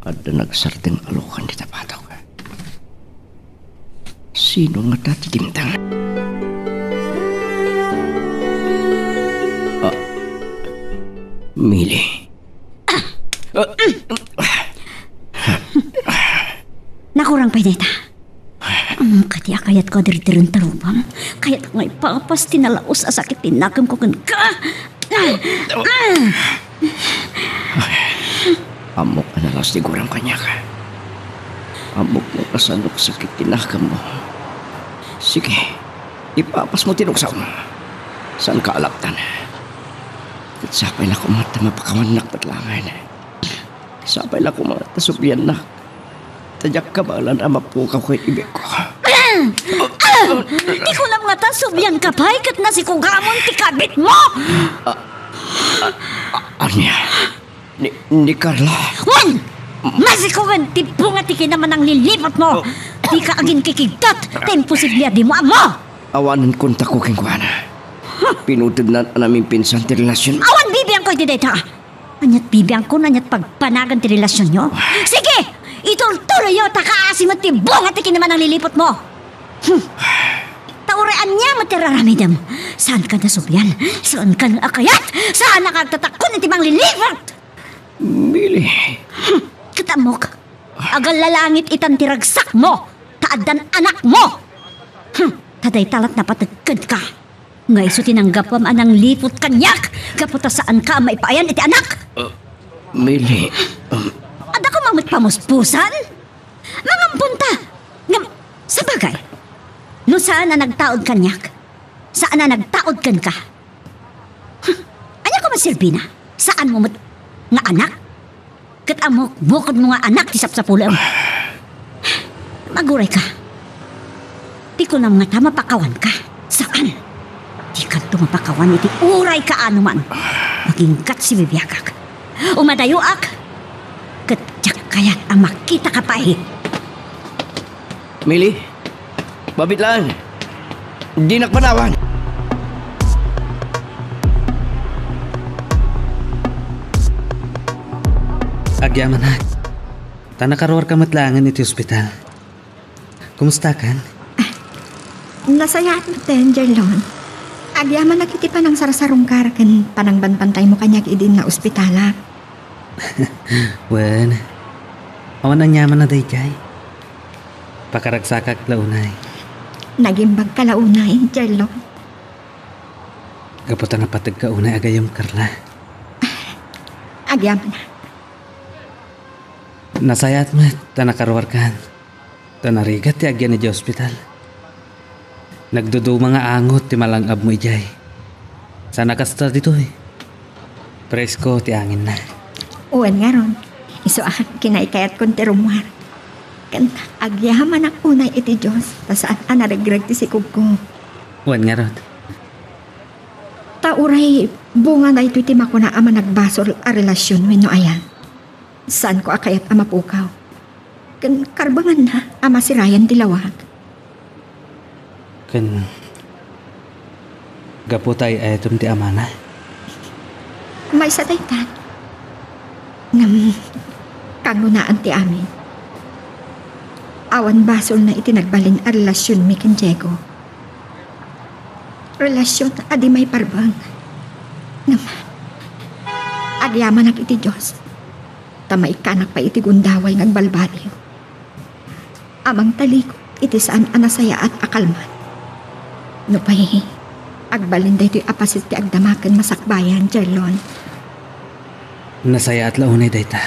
adda nagsardeng a lukan iti tapatok. Sino ngata ti dimteng? Ah, Mili. Nakurang pay dayta. Ammom kadi a kayatko a dirdiren tarubam? Kayatko nga ipapas ti nalaus a sakit ti nakemko kenka. Ammok a nalaus ti guram kaniak. Ammok no kasano kasakit ti nakemmo. Sige, ipapasmo ti luksawmo. Saanka a laptan. Ket sapay la koma ta mapakawannak met laengen. Sapay la koma ta subliannak. Ta diak kabaelan a mapukawko iti biagko. Ti kunam ngata, sublianka pay ket nasikugamon ti kabitmo! Ania? Ni, ni Carla? Wen! Nasikugen ti bunga ti kinamanangliliputmo! Dika aginkikigtot ta imposible a dimo ammo! Awanen kontakko kenkuana. Pinutedna a namimpinsan ti relasion. Awan bibiangko iti dayta! Aniat bibiangko, aniat pagpanagan ti relasionyo? Sige! Iturturoyo ta kaasi met ti bunga ti kinamanangliliputmo! Hmm. Ta Uray ania met ti ar-aramidem? Saanka nasublian? Saanka nga kayat? Saanka agtatakon iti mangliliput? Mili. Hmm, ket ammok, agallalangit itan ti ragsakmo, ta addan anakmo. Hmm, ta dayta la't napateg kenka. Nga isu ti nanggapuam a nangliput kaniak, gapu ta saanka a maipaayan iti anak. Ah, Mili, um, Adda koma met pamuspusan? Mangampunta. Ngem, sabagay, no saan a nagtaud kaniak, saan a nagtaud kenka. Huh, ania koma serbina? Saanmo met nga anak? Ket ammok, bukodmo nga anak ti sapsapulem. Magurayka. Ti kunam ngata mapakawanka. Saan? Dikanto mapakawan iti uray kaano man. Aginggat ti bibiagak. Umadayoak. Ket diak kayat a makitaka pay. Mili, mabit laeng. Dinak panawan. Agyamanak, ta nakaruarka met laengen iti ospital. Kumustakan? Nasayaat met, Jerlon. Agyamanak iti panangsarsarungkar ken panangbantantaymo kaniak idi naospitalak. Wen, awan aniaman a daydiay. Pakaragsakak la unay. Nagimbagka la unay, Jerlon. Gapu ta napategka unay a gayyem, Carla. Agyamanak. Nasayaat met ta nakaruarkan. Ta narigat ti agyan idiay ospital. Nagduduma nga angot ti malang-abmo idiay. Saan a kasta ditoy. Presko ti anginna. Wen ngarud, isu a kinaykayatkon ti rummuar. Ken agyamanak unay iti Dios, ta saan a naregreg ti sikogko. Wen ngarud. Ta uray bunga daytoy ti makuna a managbasol a relasion wenno aya. Saanko a kayat a mapukaw. Ken karbenganna a masirayan ti lawag. Ken gapu ta ay-ayatem ti amana? Maysa dayta. Ngem kangngonaan ti amin. Awan basolna iti nagbalin a relasionmi ken Diego. Relasion a di maiparbeng. Ngem agyamanak iti Dios. Ta maikkanak pay iti gundaway nga agbalbaliw a mangtalikod iti saan a nasayaat a kalman. Nupay, agbalin daytoy a paset ti agdama ken masakbayan, Jerlon. Nasayaat la unay dayta.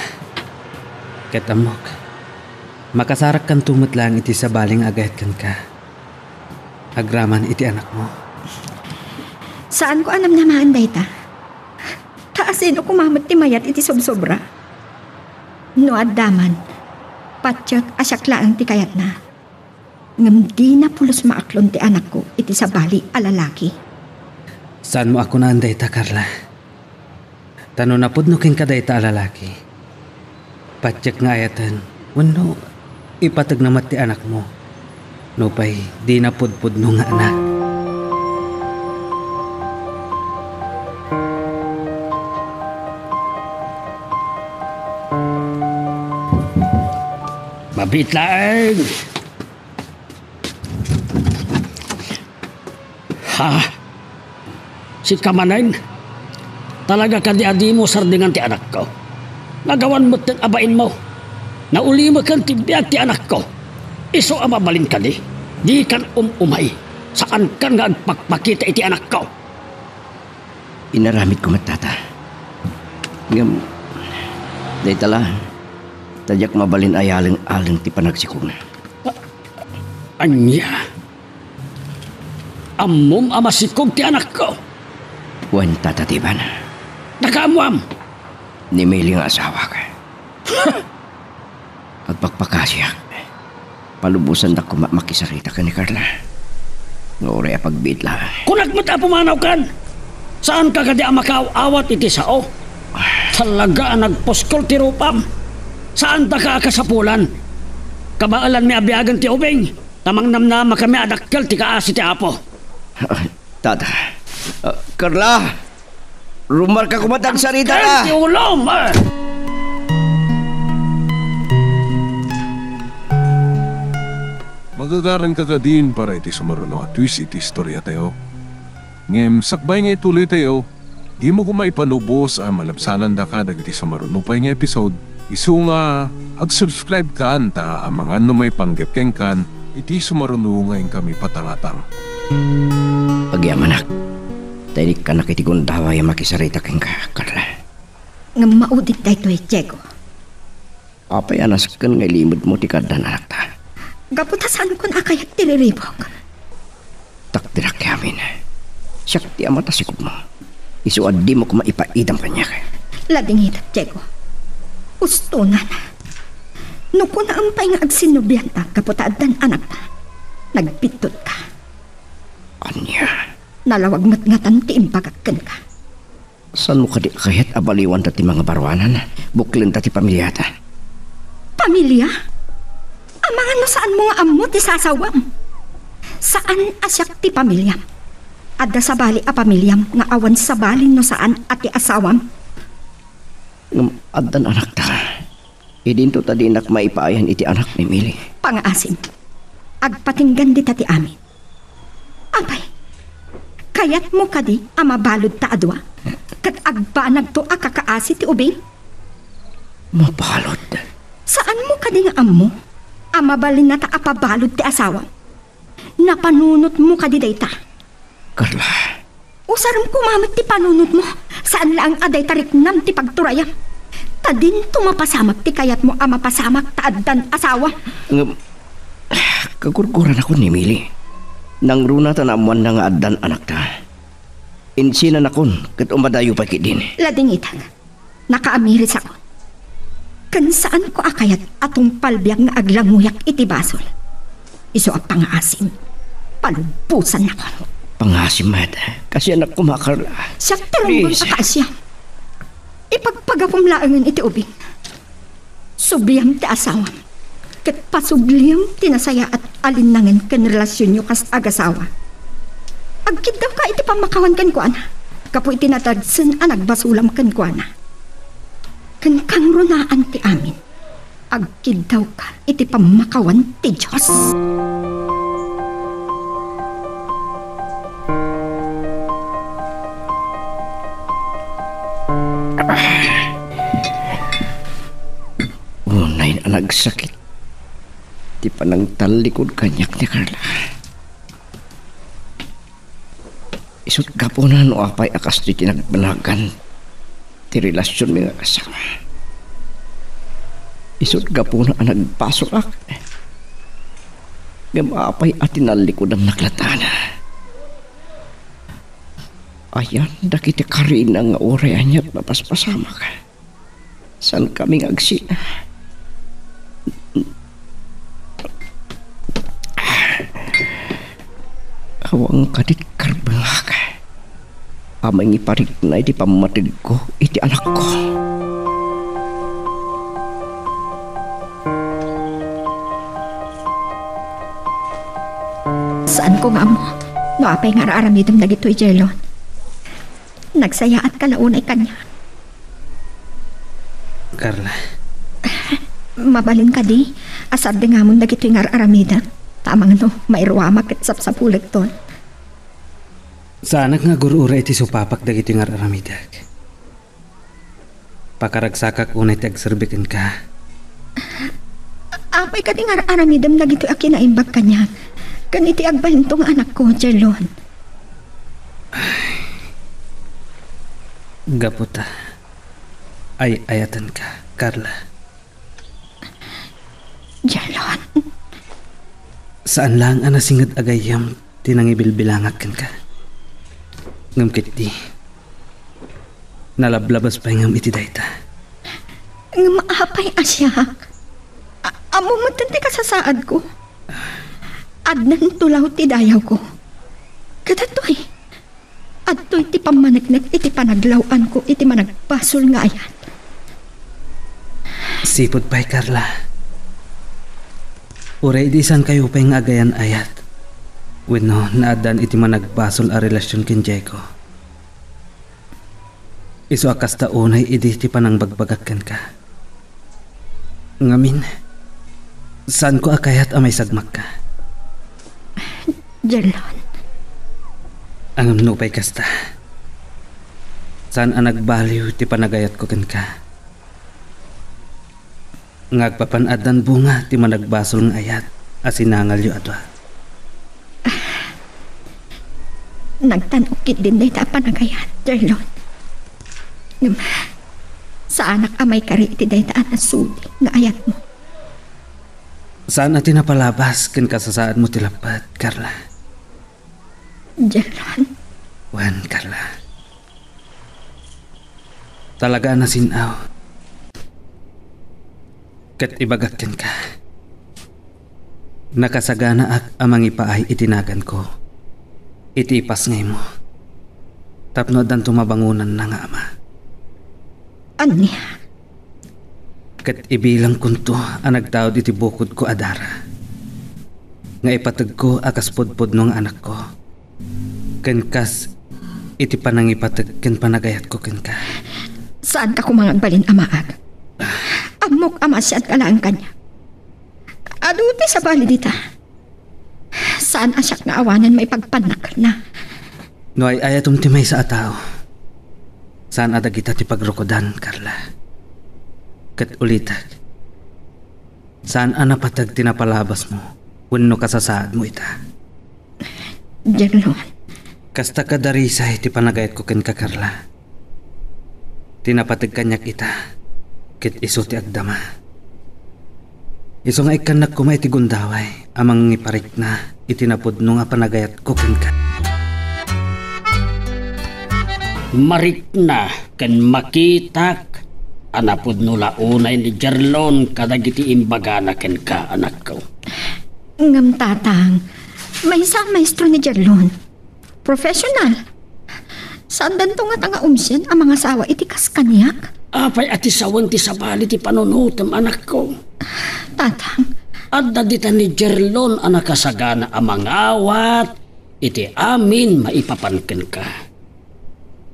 Ket ammok, makasarakkanto met laeng iti sabali nga agayat kenka agraman iti anakmo. Saanko a namnamaen dayta. Ta asino koma met ti mayat iti sobsobra? No adda man, patiek a siak laeng ti kayatna. Ngem dina pulos maaklon ti anakko iti sabali a lalaki. Saanmo a kunaen dayta, Carla. Ta no napudno kenka dayta a lalaki, patiek nga ayaten wenno ipategna met ti anakmo, nupay dina pudpudno nga anak. Mabiit laeng! Ha? Sika manen? Talaga kadi a dimo sardingan ti anakko? Nagawan metten a bainmo. Naulimeken ti biag ti anakko. Isu a mabalin kadi, dikan um-umay. Saankan nga agpakpakita iti anakko. Inaramidko met, Tata. Ngem, dayta la, ta diak mabalin a yaleng-aleng ti panagsikogna. A-, ania? Ammom a masikog ti anakko? Wen, Tata Tiban. Nakaammoam? Ni Mili nga asawak. Agpakpakasiak. Palubosandak koma makisarita ken ni Carla. Nga uray a pagbiit laeng. Kunak met a pumanawkan! Saanka kadi a makaaw-awat iti sao? Talaga a nagpuskol ti rupam. Saandaka a kasapulan. Kabaelanmi a biagen ti ubing. Ta mangnamnamakami a dakkel ti kaasi ti Apo. Ah, Tata. Ah, Carla! Rummuarka koma ta agsarita ta. Ti ulom, eh! Agagaranka kadin para iti sumaruno a twist iti istoriatayo. Ngem sakbay nga ituloytayo, dimo koma ipanubos a malabsanandaka dagiti sumaruno pay nga episode. Isu nga ag-subscribe kan ta amangan no maipanggep kenkan iti sumaruno nga inkami patangatang. Agyamanak, ta inikkanak iti gundaway a makisarita kenka, Carla. Ngem maudit daytoy, Diego. Apay a nasken nga ilimedmo ti kaaddan anakta? Gapu ta saankon a kayat ti riribuk. Takderak ti amin. Siak ti ama ta sikupmo. Isu a dimo koma ipaidam kaniak. Ladingitak, Diego. Ustonan. No kunaem pay nga agsinnobianta gapu ta addan anakta, nagbidtotka. Ania? Nalawag met ngatan ti imbagak kenka. Saanmo kadi a kayat a baliwanta ti mangabaruanan, buklenta ti pamiliata? Pamilia? Amangan no saanmo nga ammo ti sasawam. Saan a siak ti pamiliam. Adda sabali a pamiliam nga awan sabali no saan a ti asawam. Ngem addan anakta. Idinto ta dinak maipaayan iti anak ni Mili. Pangaasim. Agpatinggan dita ti amin. Apay, kayatmo kadi a mabaludta a dua? Ket agbanagto a kakaasi ti ubing? Mabalud? Saanmo kadi nga ammo a mabalinnata a pabalud ti asawam? Napanunotmo kadi dayta? Carla. Usarem koma met ti panunotmo. Saan laeng a dayta riknam ti pagturayam. Ta dinto mapasamak ti kayatmo a mapasamak ta addan asawa. Ngem, kagurguranakon ni Mili. Nangruna ta naammoanna nga addan anakta. Insinanakon ket umadayo pay ketdin. Ladingitak. Nakaamirisakon. Ken saanko a kayat a tungpal biag nga aglanguyak iti basol. Isu a pangaasim, palubbosannakon. Pangaasim met. Kaasianak koma, Carla. Siak ti runggon a kaasiam. Ipagpagapom laengen iti ubing. Subliam ti asawam. Ket pasubliam ti nasayaat a linnangen ken relasionyo kas agasawa. Agkiddawka iti pammakawan kenkuana, gapu iti nadagsen a nagbasolam kenkuana. Ken kangrunaan ti amin, agkiddawka iti pammakawan ti Dios. Unay a nagsakit ti panangtallikod kaniak ni Carla. Isut' gapuna no apay a kastoy ti nagbanagan ti relasionmi nga kasama. Isut' gapuna a nagbasolak. Ngem apay a tinallikudannak lattan? Ayan dagiti karina nga uray aniat mapaspasamak. Saankami nga agsina. Awan kadit karbengak a mangiparikna iti pammategko iti anakko. Saanko nga ammo no apay nga ar-aramidem dagitoy, Jelon. Nagsayaatka la unay kaniak. Carla. Mabalin kadi a sardengamon dagitoy nga ar-aramidek? Ta amangan no mairuamak ket sapsapulekton. Saanak nga agur-uray iti supapak dagitoy nga ar-aramidek. Pakaragsakak unay ti agserbi kenka. Apay kadi nga ar-aramidem dagitoy a kinaimbag kaniak ken iti agbalinto nga anakko, Jelon? Gapu ta ay-ayatenka, Carla. Jelon. Saan laeng a nasinged a gayyem ti nangibilbilangak kenka. Ngem ketdi, nalablabas pay ngem iti dayta. Ngem apay a siak? A-, ammo met ti kasasaadko. Addan tulaw ti dayawko. Kadatoy, adtoy ti pammaneknek iti panaglaw-anko iti managbasol nga ayat. Sipud pay, Carla. Uray idi saankayo pay nga agayan-ayat wenno naaddan iti managbasol a relasion ken Diego, isu a kasta unay idi ti panangbagbagak kenka. Ngamin, saanko a kayat a maisagmakka. Jerlon. Ngem nupay kasta, saan a nagbaliw ti panagayatko kenka. Nga agpapan addan bunga ti managbasol nga ayat a sinangalyo a dua. Nagtan-ok ketdin dayta a panagayat, Jerlon. Ngem, saanak a maikari iti dayta a nasudi nga ayatmo. Saan a ti napalabas ken kasasaadmo ti lappet, Carla. Jerlon. Wen, Carla. Talaga a nasin-aw. Ket ibagak kenka, nakasaganaak a mangipaay iti naganko iti ipasngaymo tapno addanto mabangonanna nga ama. Ania? Ket ibilangkonto a nagtaud iti bukodko a dara nga ipategko a kas pudpudno nga anakko. Ken kas iti panangipateg ken panagayatko kenka. Saanka koma nga agbalin a maag. Ammok a maasianka laeng kaniak. Adu ti sabali dita. Saan a siak nga awanen maipagpannakna. No ay-ayatom ti maysa a tao, saan a dagita ti pagrukodan, Carla. Ket ulitek, saan a napateg ti napalabasmo wenno kasasaadmo ita. Jerlon. Kasta kadarisay ti panagayatko kenka, Carla. Ti napateg kaniak ita, ket isu ti agdama. Isu nga ikkannak koma iti gundaway a mangiparikna iti napudno nga panagayatko kenka. Marikna ken makitak a napudno la unay ni Jerlon kadagiti imbagana kenka, anakko. Ngem, Tatang, maysa a maestro ni Jerlon. Professional. Saandanto ngata nga umsien a mangasawa iti kas kaniak? Apay a ti sawen ti sabali ti panunotem, anakko? Tatang. Adda dita ni Jerlon a nakasagana a mangawat iti amin maipapan kenka.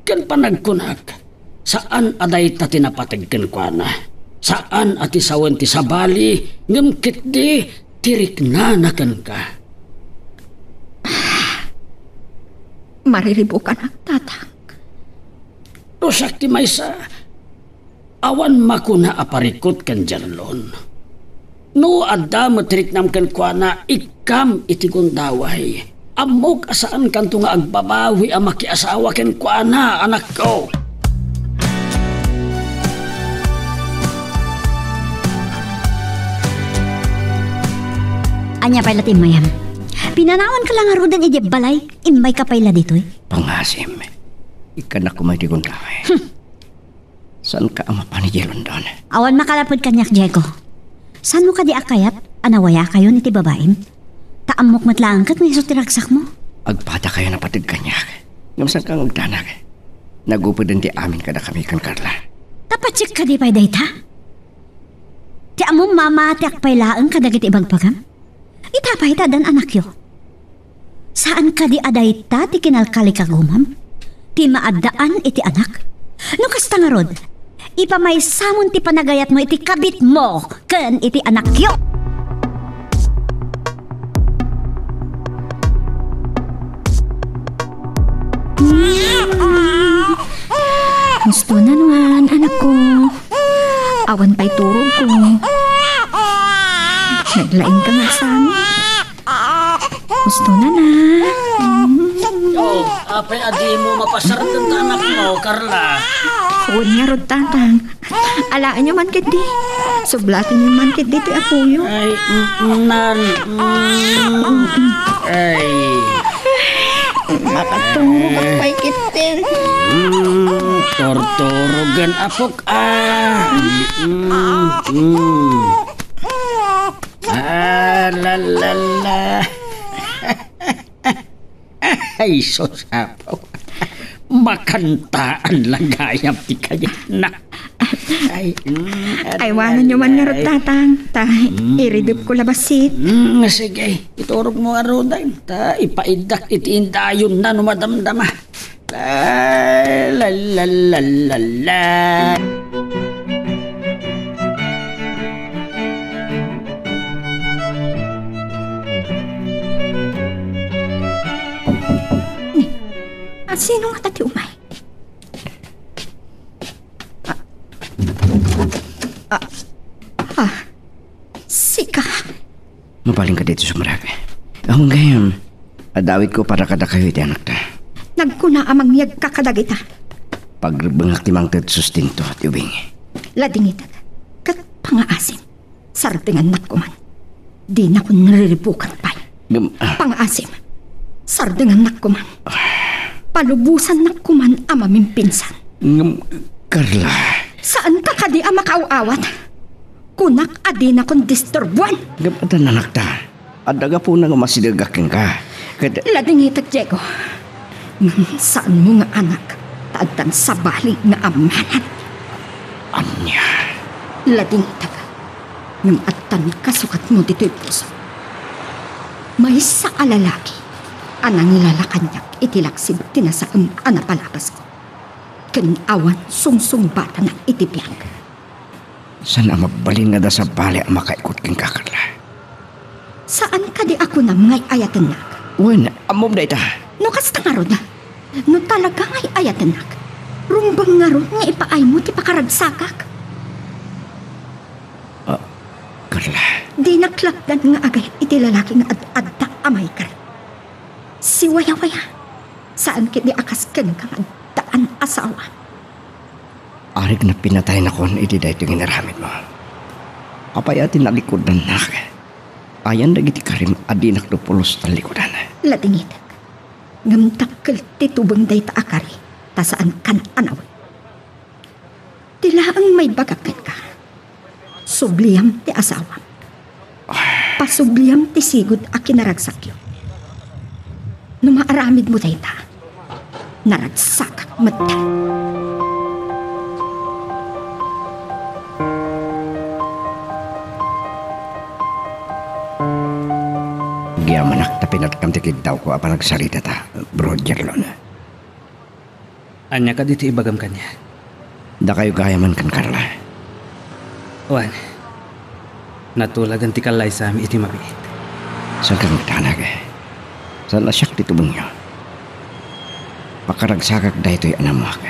Ken panagkunak, saan a dayta ti napateg kenkuana. Saan a ti sawen ti sabali, ngem ketdi ti riknana kenka. Mariribukanak, Tatang. No siak ti maysa, awan makuna a parikut ken Jerlon. No adda met riknam kenkuana, ikkam iti gundaway. Ammok a saankanto nga agbabawi a makiasawa kenkuana, anakko. Ania pay la ti immayam? Pinanawanka la ngaruden idiay balay, immayka pay la ditoy? Pangasim, ikkannak koma iti gundaway. Hmm. Saanka a mapan idiay London? Awan makalapud kaniak, Diego. Saanmo kadi a kayat a nawayakayon iti babaim? Ta ammok met laeng ket nga isu ti ragsakmo. Agpadakayon a pateg kaniak. Ngem saanka nga agdanag? Nagupeden ti amin kadakami ken Carla. Ta patsek kadi pay dayta? Ti ammom, mamatiak pay laeng kadagiti ibagbagam? Ita pay ta addan anakyo. Saan kadi a dayta ti kinalkalikagumam? Ti maaddaan iti anak? No kasta ngarud, ipamaysamon ti panagayatmo iti kabitmo ken iti anakyo. Husto na nuan, anakko. Awan pay turogko. Naglaingka nga saan. Husto na na. Oh, apay a dimo mapasardeng ta anakmo, Carla? Wen ngarud, Tatang. Alaenyo man ketdi. Sublatenyo man ketdi ti apoyo. Ay, mm, nan, mm. Ay. Makaturog pay ketdi. Mm, turturogen, apok, ah. Mm, mm. Ah, la, la, la. Ay, sus, Apo. Makantaan lang gayam ti kayatna. Ay, mm, Aywanenyo man ngarud, Tatang. Ta, Mm. iridepko la bassit. Mm, sige, iturogmo ngaruden. Ta, ipaiddak iti indayonna no madamdama. La, la, la, la, la. Sino ngata ti umay? Ah. Ah. Ah. Sika? Mabalinka ditoy sumrek. Awan gayam, adda awitko para kadakayo iti anakta. Nagkuna a mangyegka kadagita. Pagrebbengak ti mangted sustento ti ubing. Ladingitek, ket pangaasim. Sardengannak koman. Dinakon riribukan pay. Ngem, ah. Pangaasim. Sardengannak koman. Palubosannak koman a mamimpinsan. Ngem, Carla. Saanka kadi a makaaw-awat? Kunak a dinakon disturbuan. Ngem, adda anakta. Adda gapuna nga masidegak kenka. Ket ladingitek, Diego. Ngem saanmo nga anak, ta addan sabali nga ammanan. Ania? Ladingitek. Ngem addan kasukatmo ditoy puso. Maysa a lalaki a nangilala kaniak iti laksid ti nasaem a napalabasko. Ken awan sungsungbatana iti biag. Saan a mabalin nga adda sabali a makaikut kenka, Carla? Saan kadi a kunam nga ay-ayatennak? Wen, ammom dayta. No kasta ngarud, no talaga nga ay-ayatennak, rumbeng ngarud nga ipaaymo ti pakaragsakak. Ah, Carla. Dinak lapdan nga agayat iti lalaki nga ad-adda a Michael. Siwayawaya. Saan ketdi a kas kenka nga addaan asawa. Arik na pinataynakon iti daytoy nga inaramidmo. Apay a ti nalikudannak? Ayan dagiti karim a dinak do pulos talikudan. Ladingitek. Ngem dakkel ti tubeng dayta a kari, ta saankan a nawen. Ti laeng maibagak kenka, subliam ti asawam. Pasubliam ti sigud a kinaragsakyo. No maaramidmo dayta, naragsakak metten. Agyamanak ta pinatkam ti kiddawko a panagsaritata, Bro Jerlon. Ania kadi ti ibagam kaniak? Dakayo gayamen ken Carla. Wen, natulagen ti kallaysami iti mabiit. Saanka nga agdanag? Saan a siak ti tubengyo? Pakaragsakak daytoy a nammoak.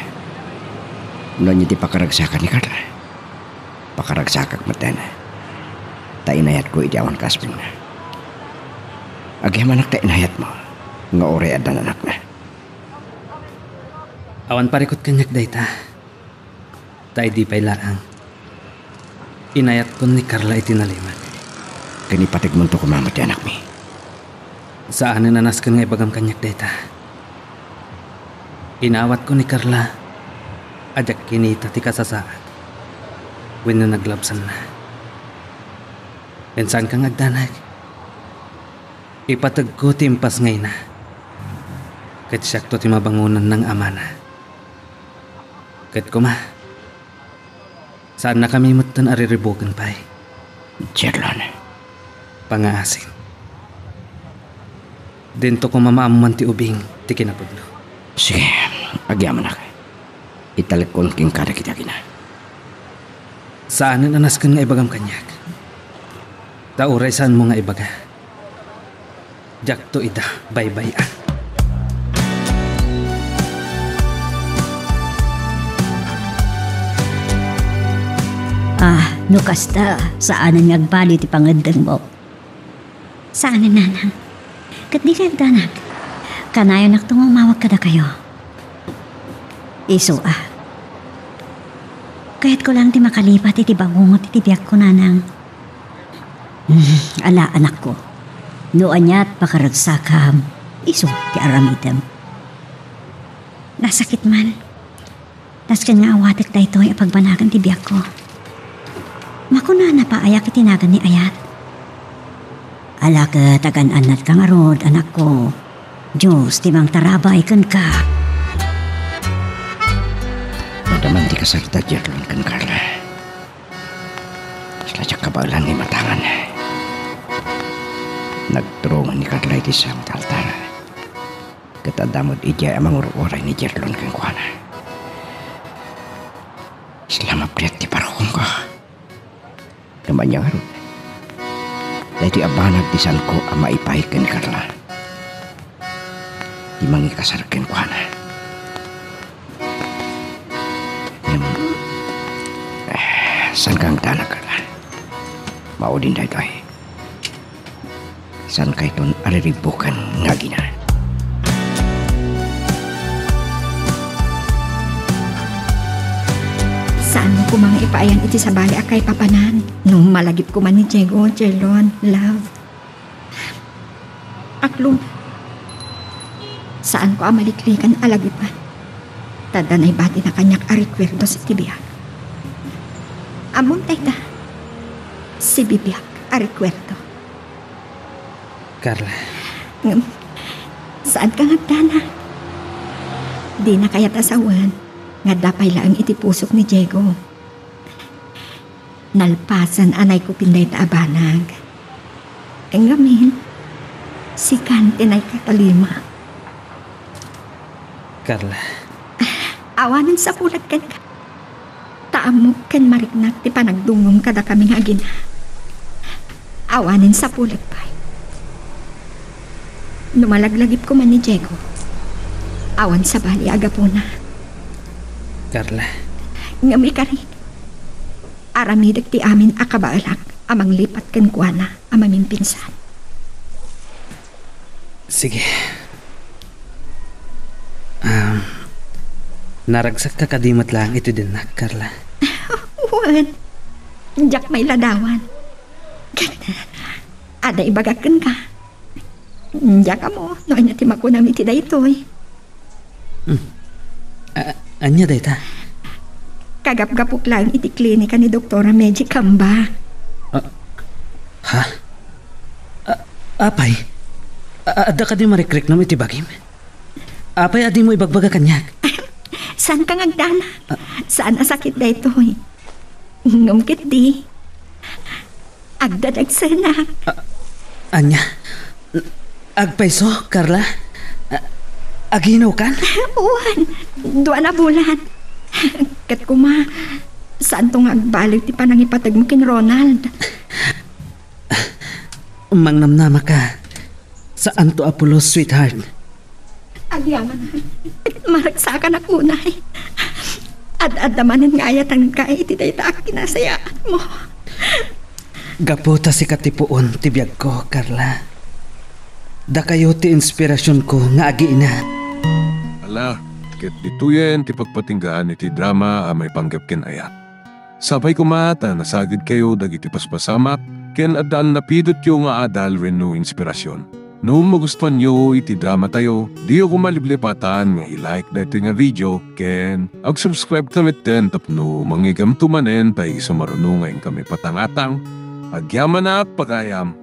No ania ti pakaragsakan ni Carla, pakaragsakak metten. Ta inayatko iti awan kaasbengna. Agyamanak ta inayatmo nga uray addan anakna. Awan parikut kaniak dayta. Ta idi pay laeng, inayatkon ni Carla iti nalimed. Ken ipategmonto koma met ti anakmi. Saanen a nasken nga ibagam kaniak dayta. Inawatko ni Carla a diak kinita ti kasasaad wenno naglabsanna. Ken saanka nga agdanag. Ipategko ti impasngayna, ket siakto ti mabangonanna nga amana. Ket koma, saannakami metten a riribuken pay. Jerlon. Pangaasim. Dinto koma maammoan ti ubing ti kinapudno. Sige, agyamanak. Italekkon kenka dagiti agina. Saanen a nasken nga ibagam kaniak. Ta uray saanmo nga ibaga, diakto ida baybay-an. Ah, no kasta, saanen nga agbali ti pangeddengmo. Saanen, nanang. Ket dika agdanag. Kanayonakto nga umawag kadakayo. Isu a. Kayatko laeng ti makalipat iti bangungot iti biagko, nanang. Hmm, ala, anakko. No aniat pakaragsakam, isu ti aramidem. Nasakit man. Nasken nga awatek daytoy a pagbanagan ti biagko. Makunana pa a aya ket ti nagan ni ayat? Ala ket agan-annatka ngarud, anakko. Dios ti mangtarabay kenka. Madama ti kasarda, Jerlon ken Carla. Kasla diak kabaelan nga imatangan. Nagturongen ni Carla iti sangta altar. Ket adda met idiay a mangur-uray ni Jerlon kenkuana. Isla mabriat ti parokongko. Ngem ania ngarud? Daytoy a banag ti saanko a maipaay ken Carla. Ti mangikasar kenkuana. Saan ka agdana, Carla? Maudin daytoy. Saan kayton ariribbukan nga agina? Saan mo koma nga ipaayan iti sabali a kaipapanan? No malagip koma ni Diego, Jerlon, love. Aklon, saanko a maliklikan a lagipan. Ta adda naibati na kaniak a rekuerdos iti biag. Ammom dayta, sibibiag a rekuerdo. Carla. Ngem, saanka nga agdanag. Dina kayat a sawen nga adda pay laeng iti pusok ni Diego. Nalpasen a naikupin dayta a banag. Ngamin, sikan ti naikatalima. Carla. Awanen sapulek kenka. Ta ammok ken mariknak ti panagdungngom kadakami nga agina. Awanen sapulek pay. No malaglagip koma ni Diego, awan sabali a gapuna. Carla. Ngem ikarik, aramidek ti amin a kabaelak a manglipat kenkuana a mamimpinsan. Sige. Um, naragsakka kadi met laeng iti dinnak, Carla? Wen, diak mailadawan. Ket adda ibagak kenka. Diak ammo no ania ti makunam iti daytoy. Hmm. A-, ania dayta? Kagapgapok laeng iti klinika ni Doktora Meji Kamba. Ah, ha? A-, apay? A-, adda kadi marikriknam iti bagim? Apay a dimo ibagbaga kaniak? Saanka nga agdanag? Ah. Saan a sakit daytoy. Ngem ketdi, agdadagsenak. A-, ania? Agpayso, Carla? A-, aginawkan? Wen, dua a bulan. Ket koma, saanto nga agbalin ti panangipategmo ken Ronald. Mangnamnamaka. Saanto a pulos, sweetheart. Agyamanak. Maragsakanak unay. Ad-adda manen nga ayatenka iti dayta a kinasayaatmo. Gapu ta sika ti puon ti biagko, Carla. Dakayo ti inspirasionko nga agiina. Ala, ket ditoyen ti pagpatinggaan iti drama a maipanggep ken ayat. Sapay koma ta nasagidkayo dagiti paspasamak ken adda a napidotyo nga adal wenno inspirasion. No magustuanyo iti dramatayo, diyo koma liplipatan nga i-like daytoy nga video ken ag-subscribe ta metten tapno mangngeggamto manen ta isu maruno nga inkami patangatang. Agyamanak, pagayam!